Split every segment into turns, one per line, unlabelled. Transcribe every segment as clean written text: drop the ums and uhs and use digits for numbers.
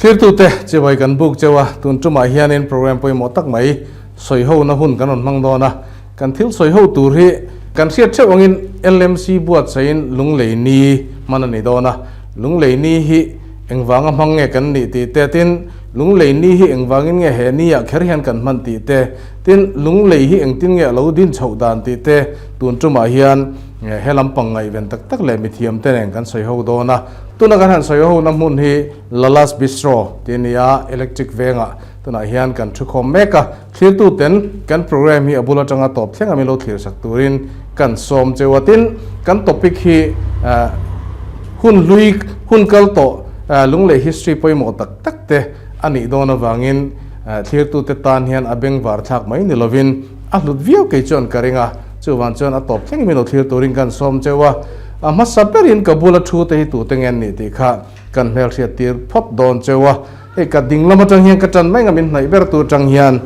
Thlirtute chibai kan buk cheu a, tun tumah hianin program pawimawh tak mai sawihona hun kan rawn hmang dawn a. Kan thil sawiho tur hi kan hriat theuh angin LMC buatsaihin Lunglei Ni hman a ni dawn a. Lunglei Ni hi engvanga hmang nge kan nih tih te, tin Lunglei Ni hi engvangin nge he ni ah kher hian kan hman tih te, tin Lunglei hi engtin nge a lo din chhoh dan tih te tun tumah hian he lampang ngaihven tak tak leh mithiam te nen kan sawiho dawn a. Tuna kan han sawiho na hmun hi Lala's Bistro tih a ni a, Electric vengah tunah hian kan thukhawm mek a. Thlirtu ten kan program hi a bul atanga tawp thleng a min lo thlir sak turin kan sawm cheu a. Tin, kan topic hi hun hlui, hun kal tawh Lunglei history pawimawh tak tak te a nih dawn avangin thlirtu te tan hian a bengvar thlak mai ni lovin a hlut viau kei chuan ka ring a. Chuvang chuan a tawp thleng min lo thlir turin kan sawm cheu a. A hmasa berin ka bula thu te hi tute nge an nih tih kha kan hmelhriat tir phawt dawn cheu a. Hei ka ding lam atang hian ka tan mai nga min hnaih ber tu atang hian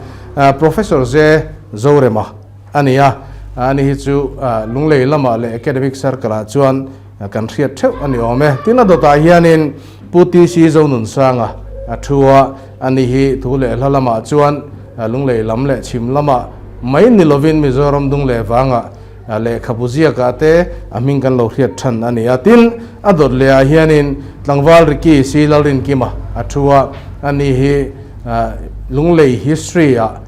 Professor Ze Zorema a ni a, ani hi chu Lunglei lamah leh academic circle ah chuan kan hriat theuh a ni awm e. Tin a dawtah hianin Pu TC Zonunsanga a thu a, ani hi thu leh hla lamah chuan Lunglei lam leh chhim lamah mai ni lovin Mizoram dung leh vangah Lehkhabu ziakah te a hming kan lo hriat than a ni a. Tin, a dawt lehah hianin tlangval Ricky Si Lalrinkima a thu a, ani hi Lunglei history-ah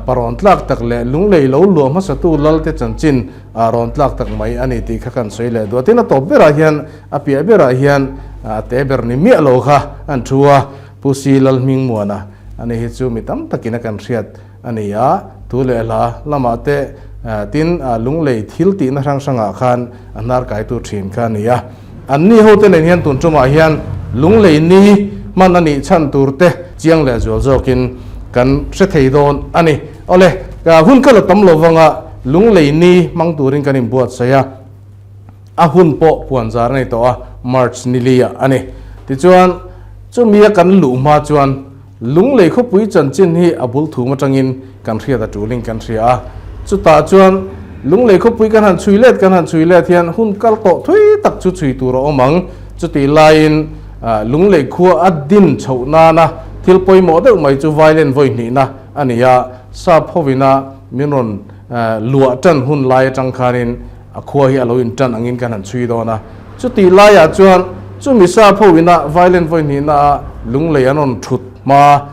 parawn tlak tak leh Lunglei lo luah hmasatu Lalte chanchin ah rawn tlak tak mai a ni tih kha kan sawi leh duh a. Tin, a tawp berah hian a piah berah hian a te ber ni miah lo kha an thu a, Pu Si Lalhmingmuana ani hi chu mi tam takin a kan hriat a ni a, tu leh hla lamah te tin Lunglei thil tihna hrang hrangah khan a hnar kaitu thin kha a ni a. An ni hote nen hian tun tumah hian Lunglei ni hman a nih chhan tur te chiang leh zual zawkin kan hre thei dawn a ni. Awle, hun ka la tam lo vanga Lunglei ni hmang turin kan inbuatsaih a, a hun pawh puan zar a ni tawh a, March ni li ah a ni. Tichuan, chumi a kan luh hma chuan Lunglei khawpui chanchin hi a bul thum atangin kan hriat a tulin kan hria a. Chutah chuan Lunglei khawpui kan han chhui let kan han chhui let hian hun kal tawh thui tak chu chhui tur a awm ang. Chutih laiin Lunglei khua a din chhoh nana thil pawimawh deuh mai chu violent vawi hnihna a ni a. Sap hovina min rawn luah tan hun lai atang khanin a khua hi a lo intan angin kan han chhui dawn a. Chutih laiah chuan chumi sap ho ina violent vawi hnihna a Lunglei an rawn thut hma,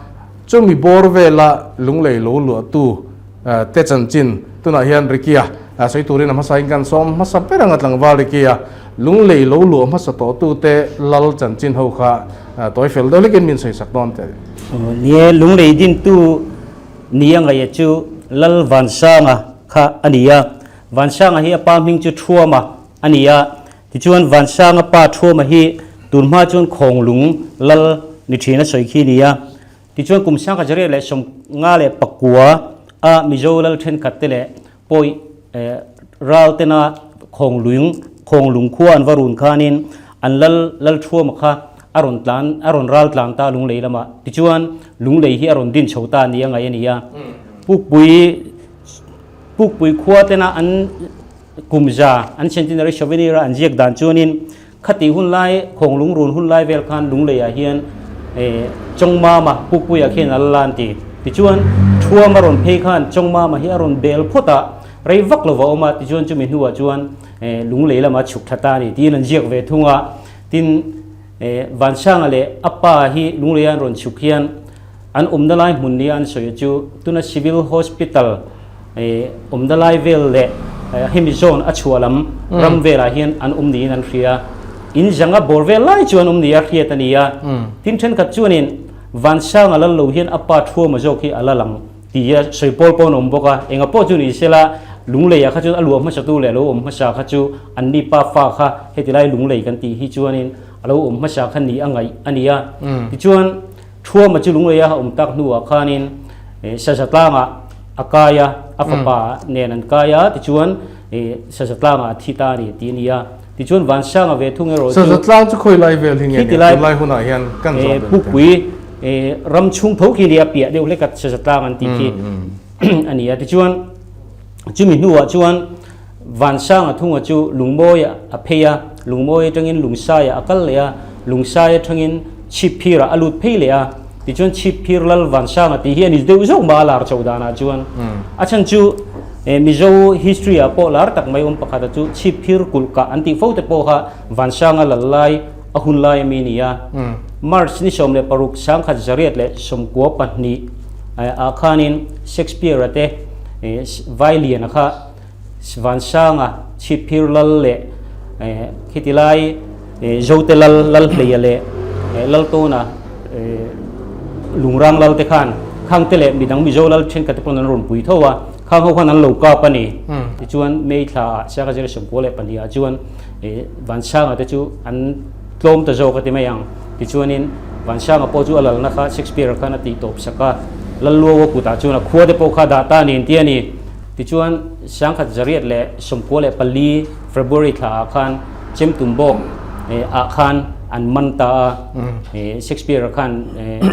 chumi bawr vela Lunglei lo luahtu te chanchin tunah hian Ricky-a sawi turin a hmasain kan sawm hmasa ber anga tlangval Ricky-a Lunglei lo luah hmasa tawhtu te lal chanchin ho kha tawi fel deuh hlekin min sawisak dawn teh.
Nie, Lunglei dintu nia ngaih chu Lal Vansanga kha a ni a. Vansanga hi a pa hming chu Thuama a ni a, tichuan Vansanga pa Thuama hi tun hma chuan Khawnglung lal ni thin a sawi khi a ni a. Tichuan kum sangkhat zariat leh 59 a Mizo lal thenkhat te leh pawi ral tena Khawnglung Khawnglung khua an va run khanin an lal lal Thuama kha a rawn tlan a rawn ral tlang ta Lunglei lamah. Tichuan Lunglei hi a rawn din chho ta ni a ngaih a ni a. Pukpui Pukpui khua tena an kumza, an centenary souvenir a an ziak dan chuanin khatih hun lai, Khawnglung run hun lai vel khan Lungleiah hian Chawngmama Pukpuiah khian a la la an ti. Tichuan Thuam a rawn phei khan Chawngmama hi a rawn bel phawt a, rei vak lova awm a, tichuan chumi hnuah chuan Lunglei lamah a chhuk tha ta a ni tiin an ziak ve thung a. Tin, Vansanga leh a pa hi Lungleia an rawn chhuk hian An awmna lai hmun nia an sawi chu tuna Civil Hospital awmna lai vel leh hemi zone a chhuah lam ram velah hian an awm niin an hria. In zanga bawr vel lai chu an awm nia hriat a ni a. Tin thenkhat chuanin Vansanga lal lo hian a pa thuama zawk hi a la lang ti a sawi pawl pawh an awm bawk a. Enga pawh chu ni sela Lungleiah kha chuan a luah hmasatu leh a lo awm hmasa kha chu anni pa fa kha heti lai Lunglei kan tih hi chuanin a lo awm hmasa kha ni a ngaih a ni a. Tichuan. Thuama chu Lungleia a awm tak hnuah khanin Sazatlangah a kai a, a fapa nen an kai a, tichuan Sazatlangah a thi ta a ni tih a ni a. Tichuan Vansanga ve thung erawh chu
Sazatlang chu khawi lai vel hi nge nia? Tunlai hunah hian kan zawh ber
Pukpui ram chhung tho khi a ni a, piah deuh hlek a Sazatlang an tih khi a ni a. Tichuan chumi hnuah chuan Vansanga thunga chu Lungmawi a phei a, Lungmawi atangin Lungsaiah a kal leh a, Lungsai atangin. Chhipphirah a lut phei leh a, tichuan Chhipphir Lal Vansanga tih hi a ni deuh zawk mah a lar chho danah chuan. A chhan chu Mizo history ah pawh lar tak mai awm pakhata chu Chhipphir kulh kah an tih fo te pawh kha Vansanga lal lai a hun lai ami a ni a. March ni 16 1992 ah khanin Shakespeare-a te Vailiana kha Vansanga, Chhipphir Lal leh khiti lai Zote Lal, Lalhleia leh Laltawna Lungrang Lal te khan khangte leh midang Mizo Lal thenkhat te pawn an rawn pui tho a, khang ho khan an lo kap a ni. Tichuan May thla ah 1992 ah chuan Vansanga te chu an tlawm ta zawk a ti mai ang. Tichuanin Vansanga pawh chu a lalna kha Shakespeare khan a tih tawp sak a, Lalluaua kutah chuan a khua te pawh kha dah ta a ni an ti a ni. Tichuan, 1994 February thla ah khan Chemtumbawk ah khan an man ta a, Shakespeare-a khan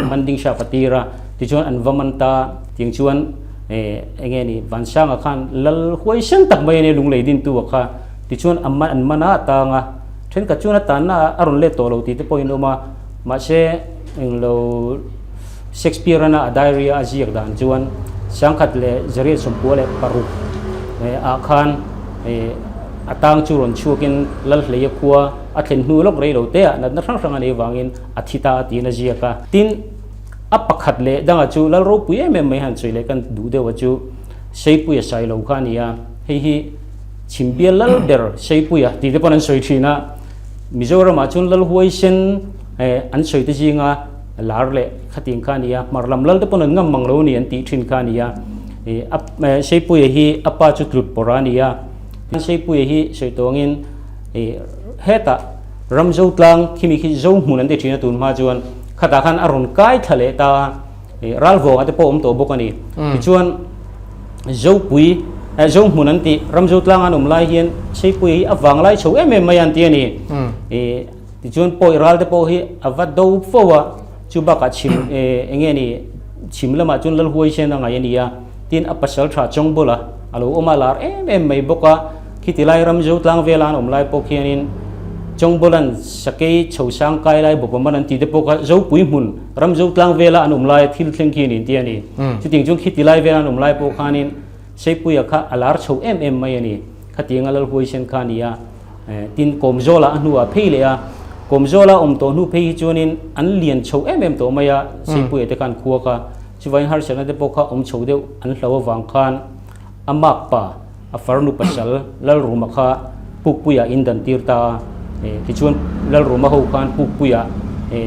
man ding hriak a tir a, tichuan an va man ta a, tiang chuan enge ni Vansanga khan lal huaisen tak mai a nia lunglei dintu a kha, tichuan a man an man a tang a, thenkhat chuan a tanna ah a rawn let tawh lo tih te pawhin a awm a, mahse englo. Shakespeare-ana a diary a ziak dan chuan 1996 ah khan a tang chu rawn chhuakin Lalhleia khua a thlen hnu lawk rei lo te ah natna hrang hrang a nei vangin a thi ta a tiin a ziak a. Tin, a pakhat leh danga chu Lal ropui em em mai han sawi leh kan duh deuh a chu Seipuia Sailo kha a ni a, hei hi Chhimbial lal ber Seipuia tih te pawn an sawi thin a, Mizoramah chuan Lal huaisen an sawi te zinga lar leh khatiang kha a ni a, hmar lam lal te pawn an ngam mang lo a ni an tih thin kha a ni a, ih a Seipuia hi a pa chu tlut pawrh a ni a, Seipuia hi sawi tawngin ih hetah Ramzo tlang khimi khi Zo hmun an ti thin a tun hma chuan khatah khan a rawn kai thla leh ta a, ih Ralvawng a te pawh awm tawh bawk a ni. Tichuan Zopui Zo hmun an tih Ramzo tlang an awm lai hian Seipuia hi a vang lai chho em em mai a an ti a ni. Ih. Tichuan pawi ral te pawh hi a va do fo a, chu bakah chhim eng nge ni chhim lamah chuan Lalhuaisen a ngaih a ni a, tin a pasal tha Chawngbawla a lo awm a lar em em mai bawk a, khiti lai ram zo tlang vela an awm lai pawh khianin Chawngbawla'n sakei chho sang kai lai bawk awm an an ti te pawh kha Zopui hmun ram zo tlang vela an awm laia thil thleng khi a ni an ti a ni. Chutiang chuan khiti lai vela an awm lai pawh khanin Seipuia kha a lar chho em em mai a ni, khatianga Lalhuaisen kha a ni a. Tin, Kawmzawla a hnuah phei leh a, Kawmzawla awm tawh hnu phei hi chuanin an lian chho em em tawh mai a, Seipuia te khan khua kha chuvangin harsatna te pawh kha awm chho deuh an hlo avang khan a makpa a farnu pasal Lalruma kha Pukpuiah in dan tir ta a, tichuan Lalruma ho khan Pukpuiah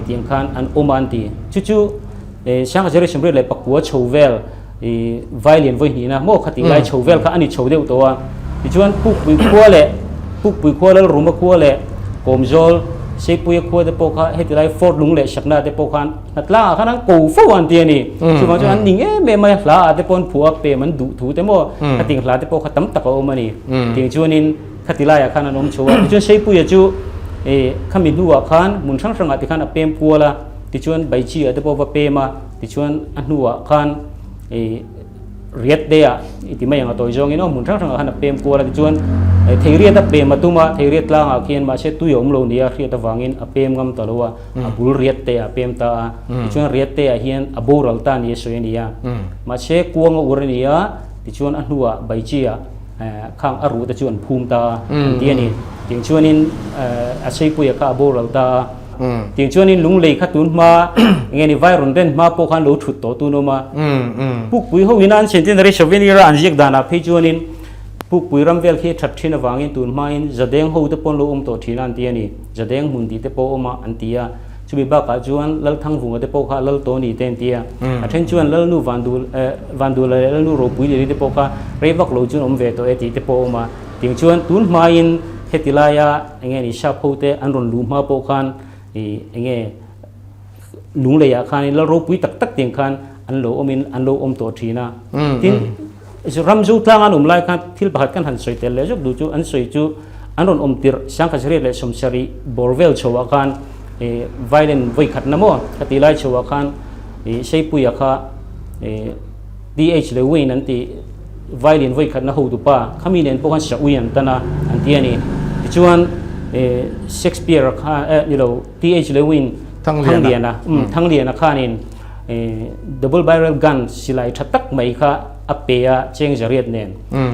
tiang khan an awm a an ti. Chu chu 1989 chho vel I vailian vawi hnihna maw kha tih lai chho vel kha a ni chho deuh tawh a. Tichuan Pukpui khua leh Pukpui khua Lalruma khua leh Kawmzawl Seipuia khua te pawh kha heti lai Fort lung leh Sakna te pawh khan hnatlangah khan an ko fo an ti a ni. Chuvang chuan an ning em em mai a, hla ah te pawh an phuah a, pem an duh thu te maw khatiang hla te pawh kha tam tak a awm a ni. Tiang chuanin khati laiah khan an awm chho a. Tichuan Seipuia chu khami hnuah khan hmun hrang hrangah tikhan a pem kual a, tichuan Baichi ah te pawh va pem a. Tichuan a hnuah khan ih riat te ah i ti mai ang a tawi zawngin aw hmun hrang hrangah khan a pem kual a tichuan thei riat a pem a tum a thei riat tlangah khian mahse tui a awm lo nia hriat avangin a pem ngam ta lo a a bul riat te ah a pem ta a tichuan riat te ah hian a boral ta ni a sawi a ni a mahse kuang a ur a ni a tichuan a hnuah baichi ah khang a ruh te chu an phum ta a an ti a ni tiang chuanin a seipuia kha a boral ta a. Tiang chuanin lunglei kha tun hma enge ni vai rawn ren hma pawh khan lo thut tawh tun awm a. Pukpui ho ina an centenary souvenir a an ziak danah phei chuanin Pukpui ram vel khi that thin avangin tun hmain Zadeng ho te pawh an lo awm tawh thin a an ti a ni. Zadeng hmun tih te pawh awm a an ti a. Chumi bakah chuan Lalthangvunga te pawh kha Lal Tawni te an ti a. A then chuan Lalnu Vandul Vandula leh Lalnu Ropui Lili te pawh kha rei vak lo chuan awm ve tawh e tih te pawh awm a. Tiang chuan tun hmain heti laia enge ni sap ho te an rawn luh hma pawh khan ih enge lunglei ah khanin lal ropui tak tak tiang khan an lo awmin an lo awm tawh thin a. Tin, ram zo tlang an awm lai khan thil pakhat kan han sawi tel leh zawk duh chu an sawi chu an rawn awm tirh 1970 bawr vel chho ah khan ih violent vawi khatna maw khatih lai chho ah khan ih Seipuia kha ih TH Lewin an tih violin vawi khatna hotu pa khami nen pawh khan sa ui an tan a an ti a ni. Tichuan Shakespeare-a kha eh ni lo TH Lewin Thangliana, umm Thangliana khanin double barrel gun silai tha tak mai kha a pe a cheng zariat nen.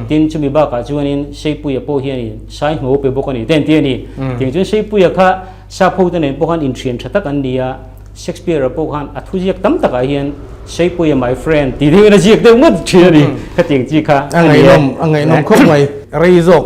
Tin chumi bakah chuanin Seipuia pawh hianin sai hnuau pe bawk a ni te an ti a ni. Tiang chuan Seipuia kha sap ho te nen pawh khan inthian tha tak an ni a, Shakespeare-a pawh khan a thuziak tam takah hian Seipuia my friend tih deuhin a ziak deuh ngawt thin a ni. Khatiang chi kha
a ni e. A ngaihnawm khawp mai. Rei zawk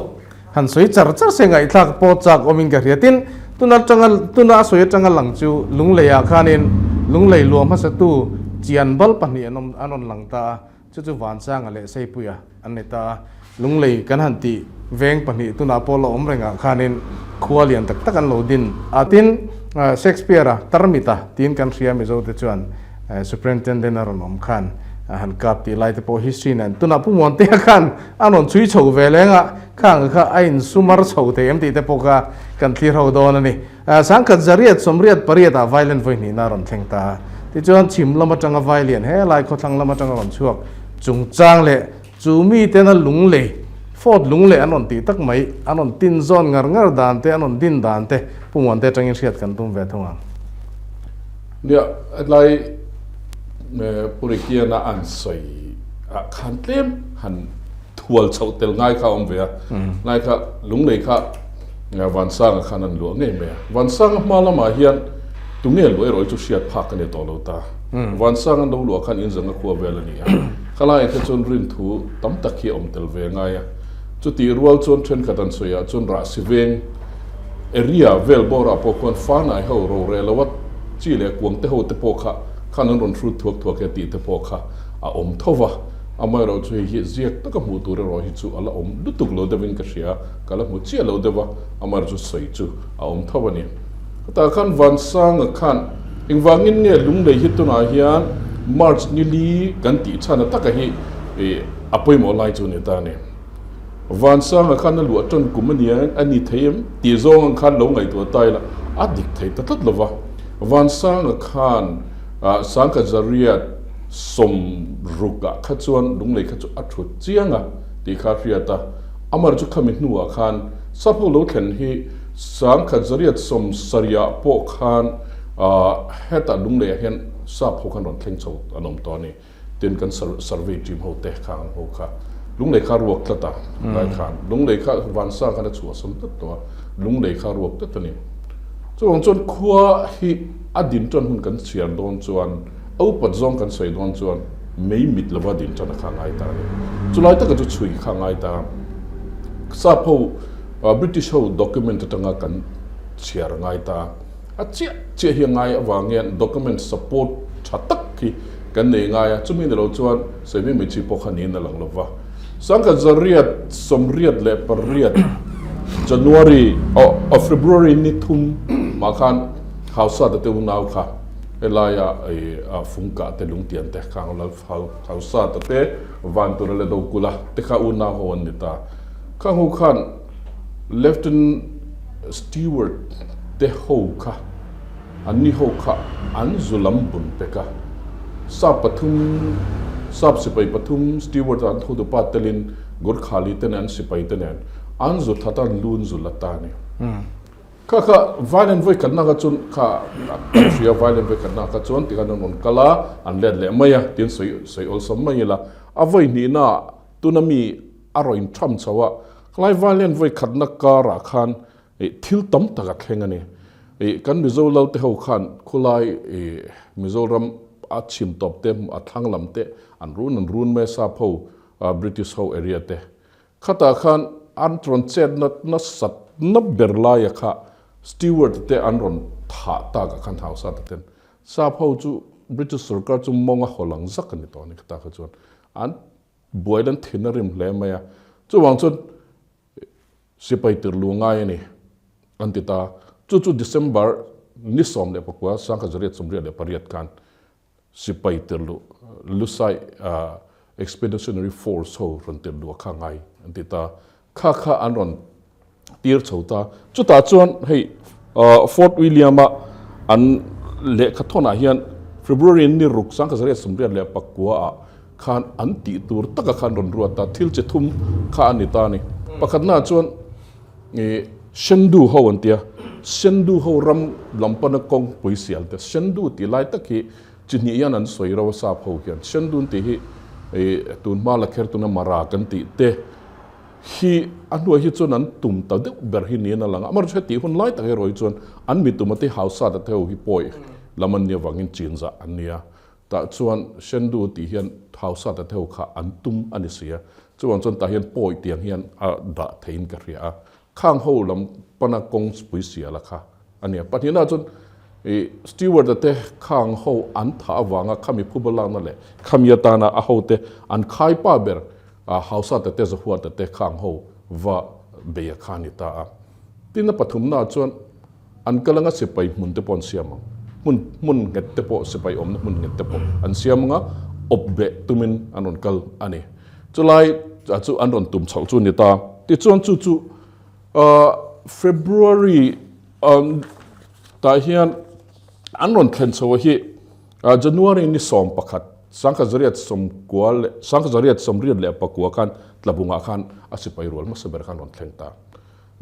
Han sawi char char se ngaihthlak pawh chak awmin ka hria. Tin, tuna atanga tuna a sawi atanga lang chu Lungleiah khanin Lunglei luah hmasatu chian bal pahnih an awm an rawn lang ta a, chu chu Vansanga leh Seipuia an ni ta a. Lunglei kan han tih veng pahnih tunah pawh la awm rengah khanin khua lian tak tak an lo din a. Tin, Shakespeare-a Tarmita tiin kan hria Mizote chuan Superintendent a rawn awm khan han kap tih lai te pawh history nen tunah Pu Muantea khan A rawn chhui chho ve leng a, khang kha a insumar chho thei em tih te pawh kha kan thlir ho dawn a ni. Sangkhat zariat sawmriat pariat ah violent vawi hnihna a rawn thleng ta a. Tichuan chhim lam atanga vailian he lai khawthlang lam atanga rawn chhuak chungchang leh chu miten a lunglei, Fort lunglei an rawn tih tak mai, an rawn tin zawn ngar ngar dan te, an rawn din dan te Pu Muante atangin hriat kan tum ve thung ang.
Nia, hetlai Purikiana an sawi ah khan tlem han thual chhoh tel ngai kha a awm ve a, ngai kha Lunglei kha Vansanga khan an luah ngei mai a. Vansanga hma lamah hian tunge luah erawh hi chu hriat phak a ni tawh lo ta. Vansanga an lo luah khan inzanga khua vel a ni a, khalaiah kha chuan rinthu tam tak hi a awm tel ve ngai a. Chutih rual chuan thenkhat an sawiah chuan Rahsi veng area vel bawrah pawh khuan fanai ho rorel lo a, chi leh kuang te ho te pawh kha khan an rawn hrut thuak thuak e tih te pawh kha a awm tho va, amaherawh chu hei hi ziak taka hmuh tur erawh hi chu a la awm lutuk lo deuhin ka hria, ka la hmu chiah lo deuh a, amaherawh chu sawi chu a awm tho a ni. Hetah khan Vansanga khan engvangin nge Lunglei hi tunah hian March ni li kan tih chhan a taka hi a pawimawh lai chu ni ta a ni. Vansanga khan a luah tan kum a nia a ni thei em tih zawng ang khan lo ngaihtuah ta ila a dik thei ta tlat lo va. Vansanga khan Sangkhat Zariat sawm rukah kha chuan Lunglei kha chu a thut chiang a tih kha a hriat a. Amar chu khami hnuah khan Sapho lo thlen hi Sangkhat Zariat sawm sarihah pawh khan hetah Lungleiah hian Sapho khan rawn thleng chho an awm tawh a ni. Tin kan survey team ho te kha ang ho kha Lunglei kha ruak tlat a lai khan Lunglei kha Vansa khan a chhuahsan tlat tawh a Lunglei kha ruak tlat a ni. Chuvang chuan khua hi a din tan hun kan chhiar dawn chuan a upat zawng kan sawi dawn chuan mei mit lova din tan a kha ngai ta a ni. Chulai taka chu chhui kha ngai ta a. Sap ho British ho document atanga kan chhiar ngai ta a. A chiah chiah hi a ngai avang hian document support tha tak hi kan nei ngai a, chumi ni lo chuan sawi mai chi pawh kha niin a lang lo va. Sangkhat zariat sawmriat leh pariat January oh February ni thum mah khan Hausa te unau kha helaia Fungkah te Lungtian te khang lal Hausa te Vantura leh Dokula te kha unau ho an ni ta. Khang ho khan Lieutenant Stewart te ho kha Anni ho kha an zu lam bun pek a, sap pathum, sap sipai pathum Stewart an tho dupa telin Gurkhali te nen an sipai te nen an zu that a, lun zu la ta a ni. Kha kha violent vawi khatna kha chuan kha kan hria violent vawi khatna kha chuan tikhan an rawn kal a, an let leh mai a, tin sawi sawi awlsam mai ila. A vawi hnihna tuna mi a rawn intham chho a, khalai violent vawi khatna karah khan Ih thil tam tak a thleng a ni. Ih kan Mizo lal te ho khan khulai ih Mizoram a chhim tawp te a thlang lam te an run an run mai a sap ho British ho area te. Khatah khan an rawn chet na nasat na ber laia kha Stewart te an rawn thah tak ah khan hausa ta ten sap ho chu British sorkar chu mawng a haw lang zak a ni tawh a ni khatah kha chuan an buai lan thin a rim hle mai a. Chuvang chuan Sipai tirlu ngai a ni, an ti ta. Chu chu December ni 19, 1948 khan sipai tirlu Lusai Expeditionary Force ho rawn tirlu a kha ngai, an ti ta. Kha kha an rawn tir chho ta. Chutah chuan hei Fort William-a an lehkha thawnah hian February ni ruk 1989-ah khan an tih tur taka khan rawn ruat a, thil chi thum kha a ni ta a ni. Pakhatnaah chuan ih Shendu ho an tia, Sendu ho ram lam pana kawngpui sial te, Sendu tih lai tak hi chi hnih hian an sawi ro a sap ho hian. Sendun tih hi tun hma la kher tuna Mara kan tih te hi a hnuai hi chuan an tum ta deuh ber hi niin a lang a. Amaherawhchu hetih hun lai tak erawh hi chuan an mi tuma te hausa ta te ho hi pawi lam an nih avangin chinzah an nia. Tah chuan Shendu tih hian hausa ta te ho kha an tum a ni si a, chuvang chuan tah hian pawi tiang hian a dah theiin ka hria a. Khang ho lam pana kawng pui siala kha a nia. Pahnihna chuan i Steward-a te khang ho an thah avanga khami phuba lakna leh khami atana a hote an khai pa ber hausa ta te Zahuata te khang ho va beia kha a ni ta a. Tin a pathumna chuan An kal anga sipai hmun te pawh an siam ang. Hmun hmun nghet te pawh sipai awmna hmun nghet te pawh an siam anga awp beh tumin an rawn kal a ni. Chulai chu an rawn tum chhoh chu a ni ta. Tichuan chu chu February tah hian an rawn thlen chho hi January ni 11 1990 leh 1989 khan Tlabungah khan a sipai rual hmasa ber khan rawn thleng ta.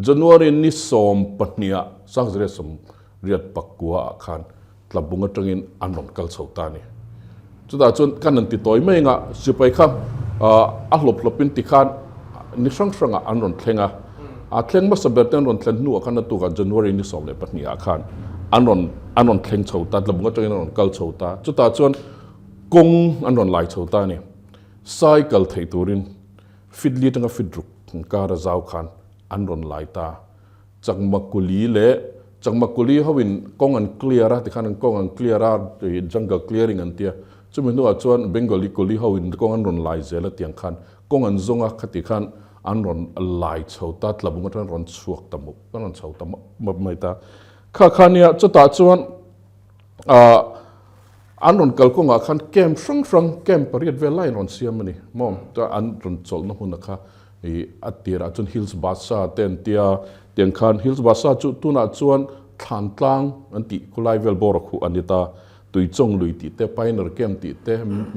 January ni 12 ah 1989 ah khan Tlabung atangin an rawn kal chho ta a ni. Chutah chuan kan han ti tawi mai anga sipai kha a hlawp hlawpin tikhan ni hrang hrangah an rawn thleng a. A thleng hmasa ber te an rawn thlen hnuah khan a tukah January ni 12 ah khan an rawn an rawn thleng chho ta, Tlabung atangin an rawn kal chho ta. Chutah chuan kawng an rawn lai chho ta a ni. Cycle theih turin Fit li atanga fit ruk kar a zau khan an rawn lai ta. Chakma kuli leh Chakma kuli ho in kawng an clear a, tikhan an kawng an clear a, jungle clearing an tia. Chumi hnuah chuan Bengali kuli ho in kawng an rawn lai zel a tiang khan kawng an zawng a, khati khan an rawn lai chho ta, tlabung atang an rawn chhuak ta mup, an rawn chho ta map map mai ta. Kha kha nia chutah chuan ah An rawn kal kawngah khan camp hrang hrang, camp pariat vel laiin rawn siam a ni maw? Chuan an rawn chawlhna hmunah kha ih a tirah chuan Hills Basa te an tia, tiang khan Hills Basa chu tunah chuan thlan tlang an tih khulai vel bawr a khuh a ni ta. Tuichawng lui tih te, Pioneer Camp tih te,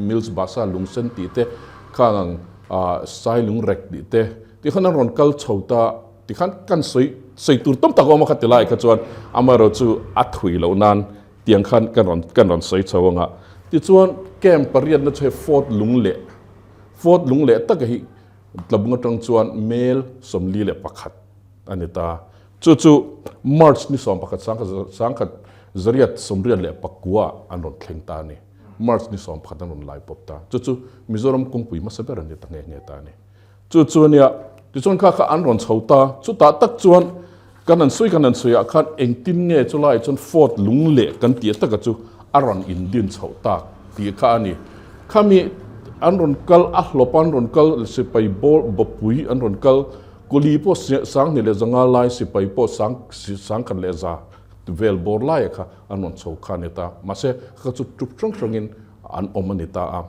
Mills Basa lungsen tih te, khang ang ah Sailung rek tih te, tikhan an rawn kal chho ta. Tikhan kan sawi sawi tur tam tak a awm a kha ti lai kha chuan amaherawhchu a thui loh nan Tiang khan kan rawn kan rawn sawi chho ang a. Tichuan camp pariatna chu hei Fort Lungleh, Fort Lungleh taka hi Tlabung atang chuan mel 41 a ni ta. Chu chu March ni 11 1989 an rawn thleng ta a ni. March ni 11 an rawn lai pawp ta. Chu chu Mizoram kawngpui hmasa ber a ni ta nghe nghe ta a ni. Chu chu ania, tichuan kha kha an rawn chho ta. Chutah tak chuan kan han sawi kan han sawiah khan engtin nge chulaiah chuan Fort Lungleh kan tih taka chu a rawn indin chhoh tak tih kha a ni. Khami an rawn kal, a hlawp an rawn kal, sipai bawpui an rawn kal, kuli pawh 2100 lai, sipai pawh 1100 vel bawr laia kha an rawn chho kha a ni ta. Mahse kha chu tup hrang hrangin an awm a ni ta a.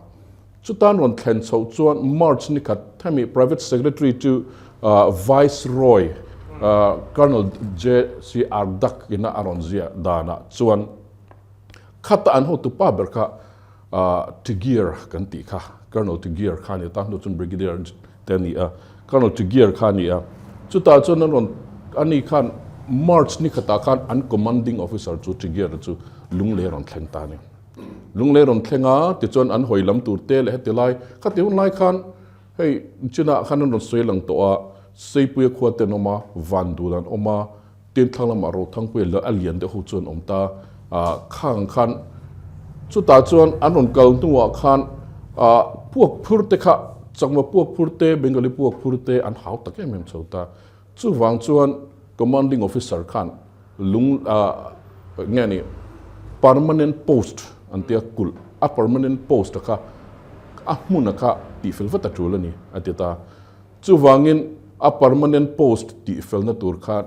Chutan rawn thlen chhoh chuan March ni khat hemi Private Secretary chu Viceroy Colonel JC Ardak ina a rawn ziah danah chuan khata an hotu pa ber kha Tigier kan tih kha, Colonel Tigier kha a ni ta, hnu chuan Brigadier te a ni a, Colonel Tigier kha a ni a. Chutah chuan an rawn ani khan March ni khatah khan an Commanding Officer chu Tigier chu Lunglei a rawn thleng ta a ni. Lunglei rawn thleng a, tichuan an hawi lam tur te leh heti lai, khati hun lai khan hei Chinah khan an rawn sawi lang tawh a, Seipuia khua te an awm a, Vandul an awm a, Tinthlang lamah Rothangpuia leh a lian deuh ho chu an awm ta a, khang khan chutah chuan an rawn kal hnuah khan ah puak phur te kha Chakma puak phur te, Bengali puak phur te an hau tak em em chho ta. Chuvang chuan Commanding Officer khan lung nge ni permanent post an tia kulh a permanent post a kha a hmun a kha tihfel vat a tul a ni a ti ta. Chuvangin a permanent post tihfelna tur khan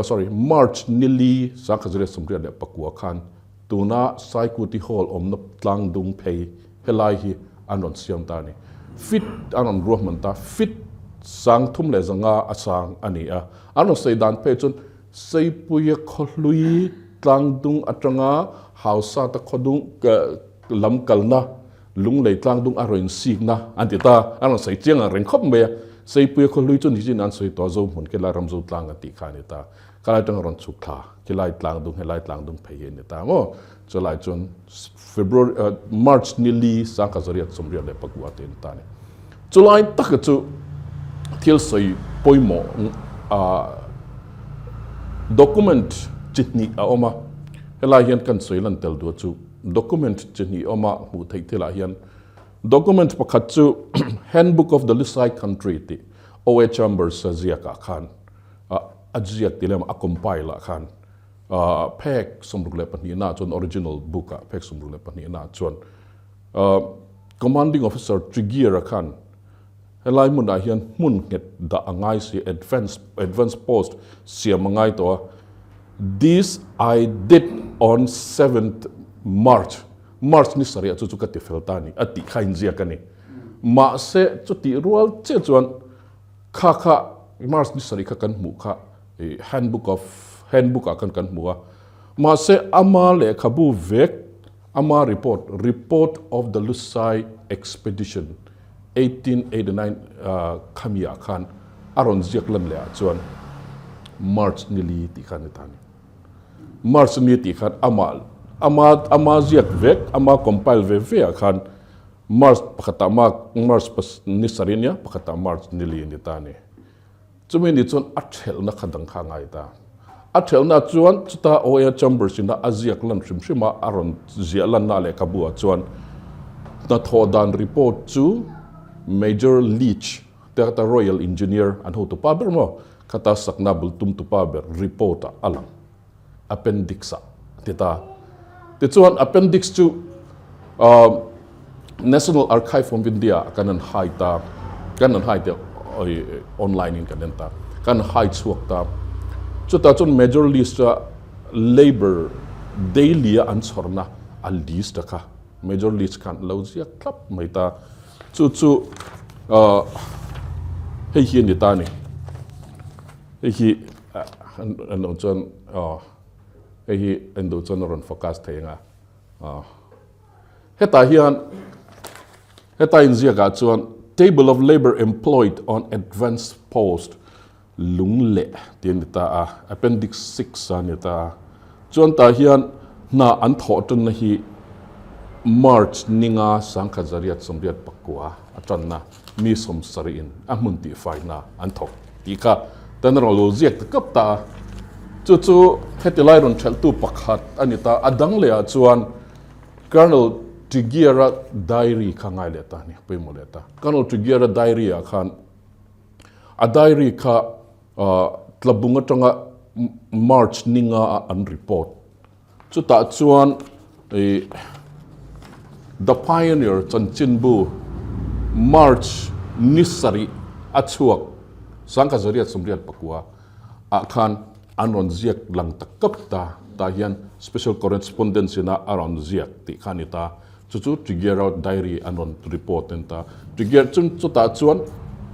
sorry March nili 1989 khan Tuna Saikuti Hall awmna tlang dung phei helai hi an rawn siam ta a ni. Fit an rawn ruahman ta, fit 3500 a sang a ni a. An rawn sawi dan phei chuan Seipuia khawhlui tlang dung atanga Hausata khawdung lam kalna Lunglei tlang dung a rawn insikna an ti ta. An rawn sawi chiang ang reng khawp mai a. Seipuia khaw hlui chu nichin an sawi tawh a, Zohmun khi lai ram zo tlang a tih kha a ni ta. Khalai atanga rawn chhuk thla khi lai tlang dung helai tlang dung phei hi a ni ta maw? Chulai chuan February March ni li sangkhat zariat 84 te a ni ta a ni. Chulai taka chu thil sawi pawimawh document chi hnih a awm a, helai hian kan sawi lan tel duh chu document chi hnih awm a hmuh theih thilah hian document pakhat chu Handbook of the Lusai Country tih OA Chambers a ziakah khan a ziak tih lem a compile ah khan phek 62 na chuan original book ah phek 62 na chuan Commanding Officer Tregear-a khan helai hmunah hian hmun nghet dah a ngai si, advance advance post siam a ngai tawh a, This I did on seventh March, March ni sarih ah chu chu ka ti fel ta a ni, a tih kha inziak a ni. Mahse chutih rual chiah chuan kha kha March ni sarih kha kan hmuh kha handbook of handbook ah khan kan hmu a, mahse ama lehkhabu vek Ama report, Report of the Lusai Expedition, 1889 khami ah khan a rawn ziak lan leh ah chuan March ni li tih kha a ni ta a ni. March ni tih khan ama ama ama ziak vek, ama compile ve ve ah khan March pakhatah March ni sarih ania, pakhatah March ni li a ni ta a ni. Chumi ni chuan a thelhna kha dang kha a ngai ta. A thelhna chuan chuta OA Chambers ina a ziak lan hrim hrim a, a rawn ziah lanna lehkhabu ah chuan hnathawh dan report chu Major Leach te khata Royal Engineer an hotu pa ber maw khata sakna bul tum tu pa ber report ah a lang appendix ah a ti ta. Tichuan appendix chu National Archive of India ah kan han hai ta, kan han hai te online in kan en ta, kan hai chhuak ta. Chutah chuan major list a labour daily a an chhawrna a list a kha major list khan lo ziak thlap mai ta. Chu chu hei hi a ni ta a ni. Hei hi an lo chuan hei hi en duh chuan a rawn focus thei ang a. Hetah hian heta inziakah chuan Table of Labour Employed on Advance Post lung leh tih a ni ta a, Appendix 6 a ni ta a. Chuan tah hian hna an thawh tanna hi March ninga 1989 a tanna mi 70 in a hmun tihfaina an thawk tih kha tan a rawn lo ziak ta kap ta a. Chu chu heti lai rawn thelhtu pakhat a ni ta. A dang lehah chuan Colonel Tregear-a diary kha ngai leh ta a ni, pawimawh leh ta. Colonel Tregear-a diary-ah khan a diary kha Tlabung atanga March ninga a an report. Chutah chuan ih The Pioneer chanchinbu March ni sarih a chhuak 1989 ah khan an rawn ziak lang ta kap ta, tah hian Special Correspondence ina a rawn ziak tih kha a ni ta. Chu chu Trigger-a diary an rawn report en ta. Trigger chu chutah chuan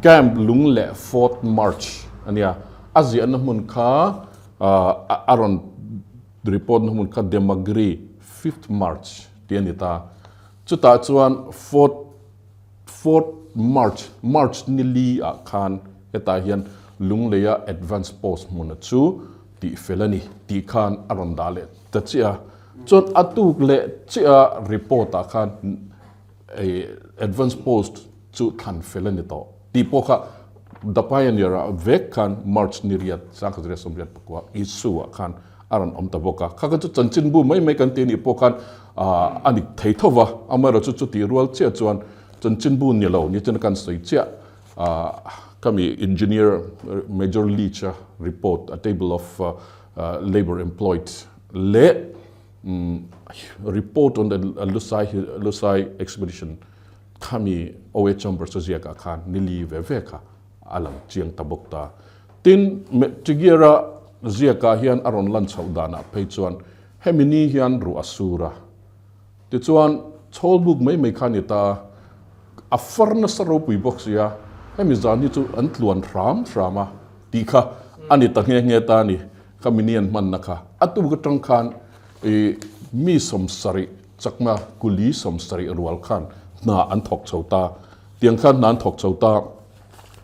Camp lung leh Fourth March a nia, a ziahna hmun kha a rawn report na hmun kha Demagri Fifth March tih a ni ta. Chutah chuan Fourth Fourth March, March ni li ah khan hetah hian Lungleia Advance Post hmuna chu tih fel a ni tih khan a rawn dah leh ta chiah a. Chuan a tuk leh chiah a report ah khan advance post chu thlan fel a ni tawh tih pawh kha The Pioneer ah vek khan March ni riat 1989 issue ah khan a rawn awm ta bawk a. Kha kha chu chanchinbu mai mai kan tih anih pawh khan a ni thei tho va, amaherawhchu chutih rual chiah chuan chanchinbu ni lo ni chuan kan sawi chiah khami engineer Major Leach a report a table of labour employed leh report on the Lusai Lusai expedition khami OA Chambers a ziakah khan ni li ve ve kha a lang chiang ta bawk ta. Tin, Tregear-a ziakah hian a rawn lan chhoh danah phei chuan hemi ni hian ruah a sur a. Tichuan, chhawlbuk mai mai kha a ni ta a, a far nasa ropui bawk si a, hemi zan hi chu an tluan hram hram a tih kha a ni ta nghe nghe ta a ni. Khami ni an hmanna kha a tuk atang khan ih mi 70 chakna kuli 70 rual khan hna an thawk chho ta. Tiang khan hna an thawk chho ta.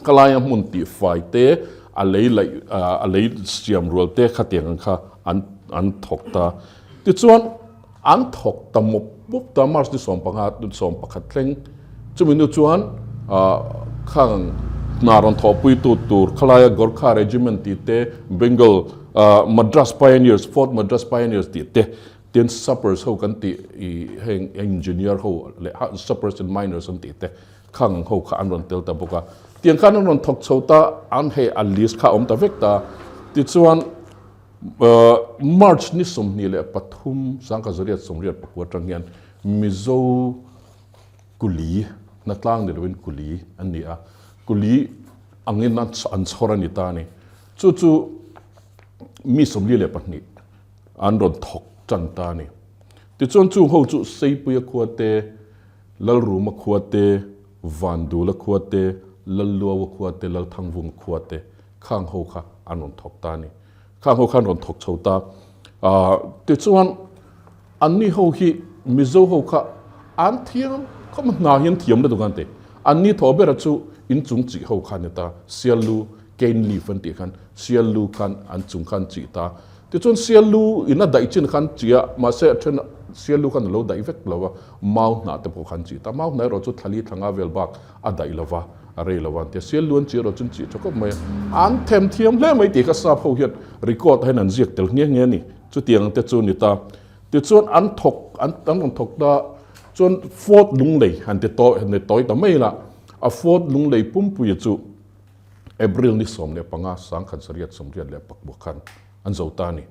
Khalaia hmun tihfai te, a lei laih, a lei siam rual te khatiang ang kha an an thawk ta. Tichuan, an thawk ta mawp mawp ta, March ni 15, 11 thleng. Chumi hnu chuan khang hna rawn thawhpuitu tur khalaia Gorkha Regiment tih te, Bengal, Madras Pioneers, Fort Madras Pioneers tih te, tin Sappers ho kan tih i heng engineer ho leh Sappers and Miners an tih te, Khang ho kha an rawn tel ta bawk a, tiang khan an rawn thawk chho ta, an hei a list kha a awm ta vek ta. Tichuan March ni 23 1989 atang hian Mizo kuli, hnatlang ni loin kuli an ni a, kuli angin an chhawr a ni ta a ni. Chu chu mi 42 an rawn thawk tan ta a ni. Tichuan chung ho chu Seipuia khua te, Lalruma khua te, Vandula khua te, Lalluaua khua te, Lalthangvunga khua te, khang ho kha an rawn thawk ta a ni. Khang ho kha an rawn thawk chho ta. Tichuan, anni ho hi Mizo ho kha an thiam khawp a, hna hi an thiam lutuk a an ti. Anni thaw bera chu inchung chih ho kha a ni ta, Siallu, cane leaf an tih khan Siallu khan an chung kha an chih ta. Tichuan Siallu in a daih chin khan chi a, mahse a then Siallu khan a lo daih vek lo a, mau hnah te pawh khan chi ta. Mau hnah erawh chu thlali thlanga vel bak a daih lo va, a rei lo va an ti a. Siallu an chi erawh chu an chi tha khawp mai a, an them thiam hle mai tih kha sap ho hian record ah hian an ziak tel nghe nghe a ni. Chutiang te chu a ni ta. Tichuan an thawk an an rawn thawk ta chuan Fort Lunglei han ti tawi han ti tawi ta mai la, a Fort Lunglei pumpuia chu April ni 15 1984 khan an zo ta a ni.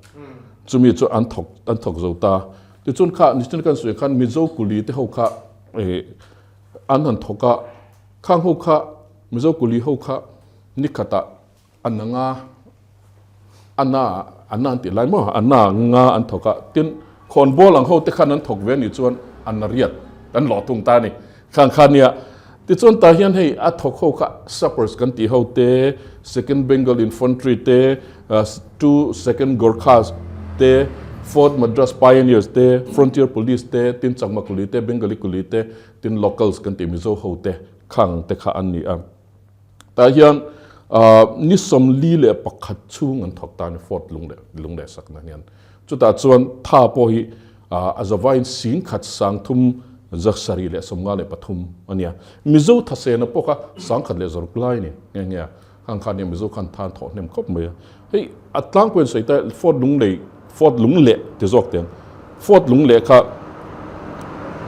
Chumi chu an thawk an thawk zo ta. Tichuan kha nichina kan sawi khan Mizo kuli te ho kha eh an han thawk a, khang ho kha Mizo kuli ho kha ni khatah a na nga a na a na an tih lai maw a na nga an thawk a, tin khawnbawl ang ho te khan an thawk ve anih chuan a na riat an lawh thung ta a ni. Khang kha nia, tichuan tah hian hei a thawk ho kha Sappers kan tih ho te, Second Bengal Infantry te, Two Second Gorkhas te, Fourth Madras Pioneers te, Frontier Police te, tin Chakma Kuli te, Bengali Kuli te, tin Locals kan tih Mizo ho te khang te kha an ni a. Tah hian ni 41 chhung an thawk ta a ni Fort Lungleh sakna hian. Chutah chuan tha pawh hi a zavaiin 10,000 373 a nia. Mizo thasena pawh kha 1,100 lai a ni nghe nghe a. Khang khan hian Mizo khan tha an thawh hnem khawp mai a. Hei a tlangpui an sawi ta Fort Lunglei, Fort Lungleh ti zawk teh ang. Fort Lungleh kha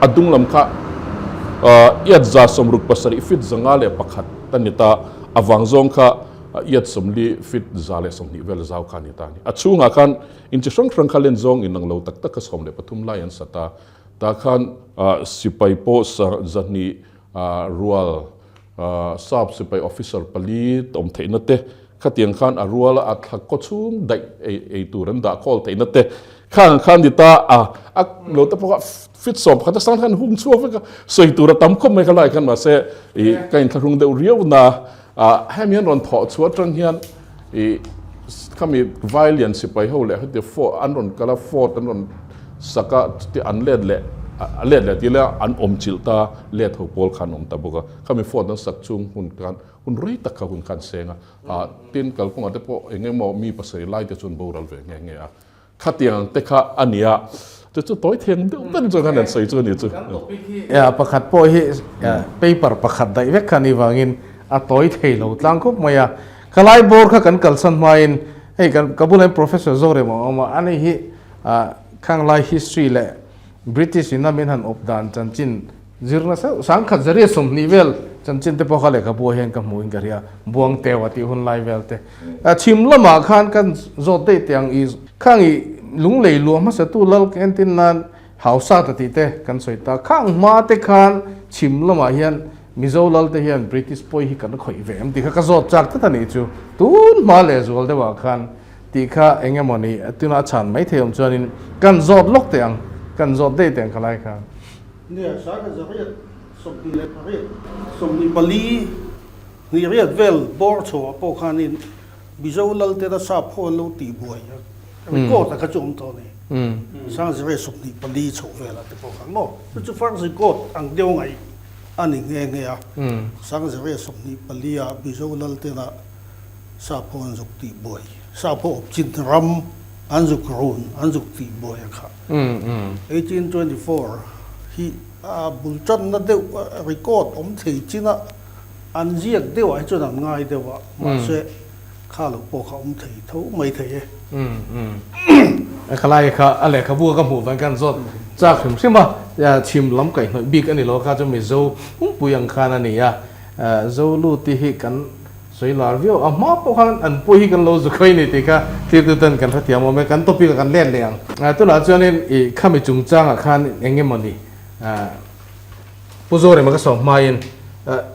a dung lam kha iat 67 feet 501 a ni ta. A vang zawng kha iat 40 feet 120 vel zau kha a ni ta a ni. A chhungah khan In chi hrang hrang kha len zawng in ang lo tak tak kha 13 lai an sat a, tah khan sipai pawh 200 rual sap sipai officer pali awm theihna te khatiang khan a rual a thla kaw chhung daih ei tur an dah khawl theihna te khang khan ni ta a, a lo te pawh kha fit 11 a sang khan hung chhuak vek a, sawi tur a tam khawp mai kha lai khan mahse ih ka inthlahrung deuh riau na. Hemi an rawn thawh chhuah atang hian ih khami Vailian sipai ho leh heti fort an rawn kal a, fort an rawn sak a, chuti an let leh a let leh tih leh an awm chilh ta, let ho pawl kha an awm ta bawk a. Khami fort an sak chung hun khan hun rei tak kha hun kha an seng a, tin kalkawngah te pawh eng emaw mi pasarih lai te chu an boral ve nghe nghe a. Khatiang te kha a nia, chu chu tawi theng deuh ber chuan khan an sawi chu a ni chu.
Kan topic hi pakhat pawh hi paper pakhat daih vek kha a nih vangin a tawi thei lo tlang khawp mai a. Khalai bawr kha kan kalsan hmain hei kan ka bulah hian Professor Zorem a awm a, ani hi khanglai history leh British in a min han awp dan chanchin Zir nasa 1120 vel chanchin te pawh kha lehkhabu ah hian ka hmuh in ka hria, Buang teu a tih hun lai vel te. Chhim lamah khan kan zawt daih teh ang i khang i lunglei luah hmasa tu lal entin nan hausa ta tih te kan sawi ta. Khang hma te khan chhim lamah hian Mizo lal te hian British pawi hi kan khawih ve em tih kha ka zawt chak tlat a nih chu. Tun hma leh zual deuh ah khan tih kha eng emaw ni tuna a chhan mai thei awm chuanin kan zawt lawk teh ang, kan zawt daih teh ang khalai khan.
Nia, 1828, 24 hnih riat vel bawr chhoah pawh khanin Mizo Laltena sap ho an lo tih buai a, record a kha chu awm tawh a ni. 1924 chhoh velah te pawh khan maw? Chu chu first record ang deuh ngaih a ni nghe nghe a. Sangzariat 24 ah Mizo lal tena sap ho an zuk tih buai, sap ho awp chin ram an zuk run an zuk tih buai a kha. 1824 hi a bul tanna deuh record awm thei chin a, an ziak deuh ah hi chuan an ngai deuh a, mahse kha lo pawh kha awm thei tho mai thei e.
Khalai kha a lehkhabu a ka hmuh vang khan zawt chak hrim hrim a, chhim lam kaihhnawih bik a ni lo kha chu Mizo pumpui ang khan a ni a, Zoluti hi kan sawi lar viau a, hma pawh khan an pawi hi kan lo zu khawi ni tih kha thiltu ten kan hrethiam awm e, kan topic ah kan let leh ang. Tunah chuanin i khami chungchangah khan eng emaw ni Pu Zorema ka sawm hmain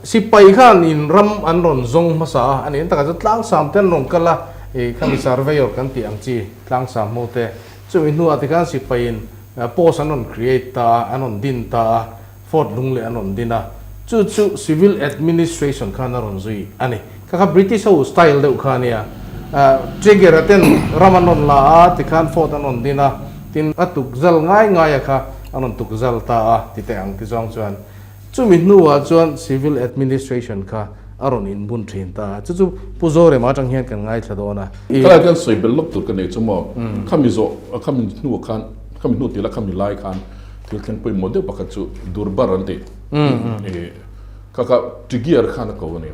sipai khan in ram an rawn zawng hmasa a, a nih takah chuan tlangsam te an rawn kal a, i khami surveyor kan tih ang chi tlangsam ho te chumi hnuah tikhan sipaiin post an rawn create ta a, an rawn din ta a. Fort lung leh an rawn din a, chu chu civil administration khan a rawn zui a ni. Kha kha British ho style deuh kha a nia. Trigger-a ten ram an rawn la a, tikhan fort an rawn din a, tin a tuk zal ngai ngai a kha a rawn tuk zal ta a ti teh ang ti zawng chuan. Chumi hnuah chuan civil administration kha a rawn inbun thin ta a, chu chu Pu Zorema atang hian kan ngaithla dawn a.
Khalai hian sawi belh lawk tur ka nei chu maw, khami zawh, khami hnuah khan, khami hnu tih la khami lai khan, Thil thleng pawimawh deuh pakhat chu Durbar an tih. Kha kha Tigiar khan a ko a ni.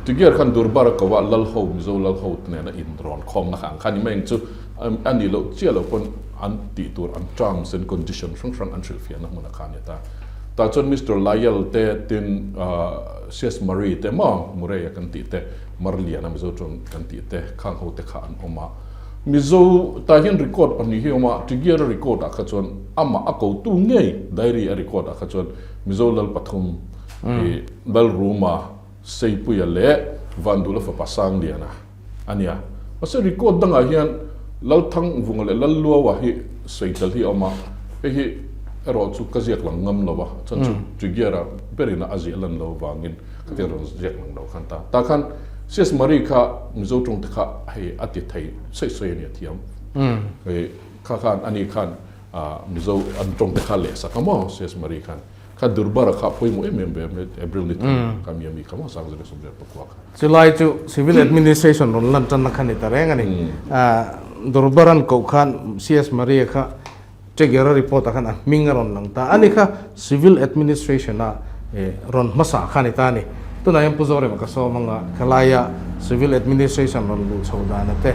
Tigiar khan Durbar a ko a, Lal ho, Mizo Lal ho nena inrawn khawmna kha ang kha ni mai ang chu a nih loh chiah loh pawn an tih tur an terms and condition hrang hrang an hrilhfiahna hmunah kha a ni ta. Tah chuan Mister Lyell te tin CS Murray te maw Murray a kan tih te Marliana Mizo tawng kan tih te khang ho te kha an awm a. Mizo tah hian record pahnih hi a awm a, Tigiar a record ah kha chuan amah a kotu ngei diary a record ah kha chuan Mizo lal pathum i Lalruma, Seipuia leh Vandula fapa Sangliana a nia. Mahse record dangah hian Lalthangvunga leh Lalluaua hi sawi tel hi a awm a, hei hi erawh chu ka ziak lang ngam lo a, chuan chu Tigiara berin a ziah lan lo vangin Khatiang rawn ziak lang lo khan ta. Tah khan CS Marie kha Mizo tawng te kha hei a ti thei sawi sawi a ni a thiam. Hei kha khan ani khan Mizo an tawng te kha leh sak a maw CS Marie khan. Kha Durbara kha pawimawh em em ve April ni thum kha mi a mi kha maw 1969 kha.
Chulai chu Civil Administration rawn lan tanna kha ni ta reng a ni. Durbar an koh khan CS Marie kha Cheger a report ah khan a hming a rawn lang ta a ni kha Civil Administration a rawn hmasa kha a ni ta a ni. Tunah hian Pu Zorema ka sawm anga khalaia Civil Administration rawn luh chho dan a te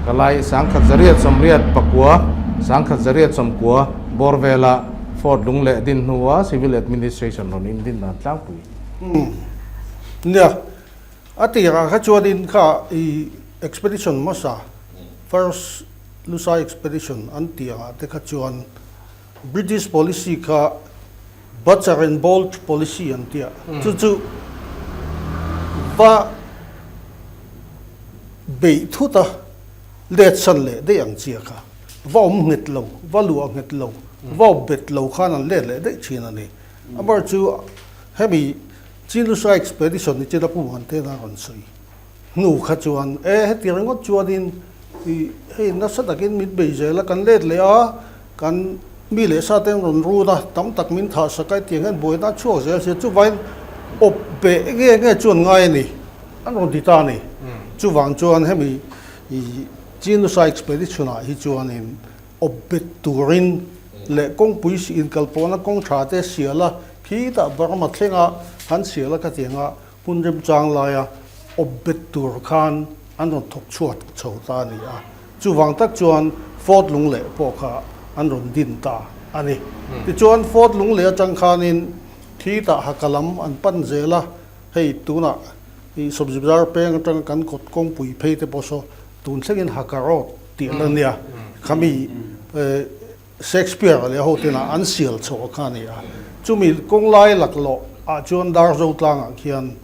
khalai 1989, 1999 bawr vela Fort lung leh din hnua Civil Administration rawn indin dan tlangpui.
Nia, a tirah kha chuanin kha i expedition hmasa first Lusai Expedition an tih angah te kha chuan British policy kha Butcher and Bolt policy an tia. Chu chu va beih thut a, let san leh daih ang chia kha. Va awm nghet lo, va luah nghet lo, va awp bet lo khan an let leh daih thin a ni. Amar chu hemi Chin Lusai Expedition ni chin a pu an tena rawn sawi. Hnu kha chuan, E, heti ringawt chuanin i hei nasa takin min bei zel a, kan let leh a, kan mi leh sa ten rawn run a, tam tak min thah sak a, hetiang hian buaina a chhuak zel sia, chuvangin awp beh nge nge chuan ngai a ni, an rawn ti ta a ni. Chuvang chuan hemi i Chin-Lusa Expedition ah hi chuanin awp bet turin leh kawngpui inkalpawhna kawng tha te sial a, khitah Burma thlenga han sial a khatianga Hmun remchang laia awp bet tur khan an rawn thawk chhuat chho ta a ni a, chuvang tak chuan Fort Lungleh pawh kha an rawn din ta a ni. Tichuan Fort Lungleh atang khanin thi tah haka lam an pan zel a, hei tunah i Sawmzibzar peng atanga kan kawt kawngpui phei te pawh saw tun thlengin Haka Road tih a la nia, khami Shakespeare leh ho tena an sial chhoh a kha a ni a. Chumi kawng lai laklawh ah chuan Darzo tlangah khian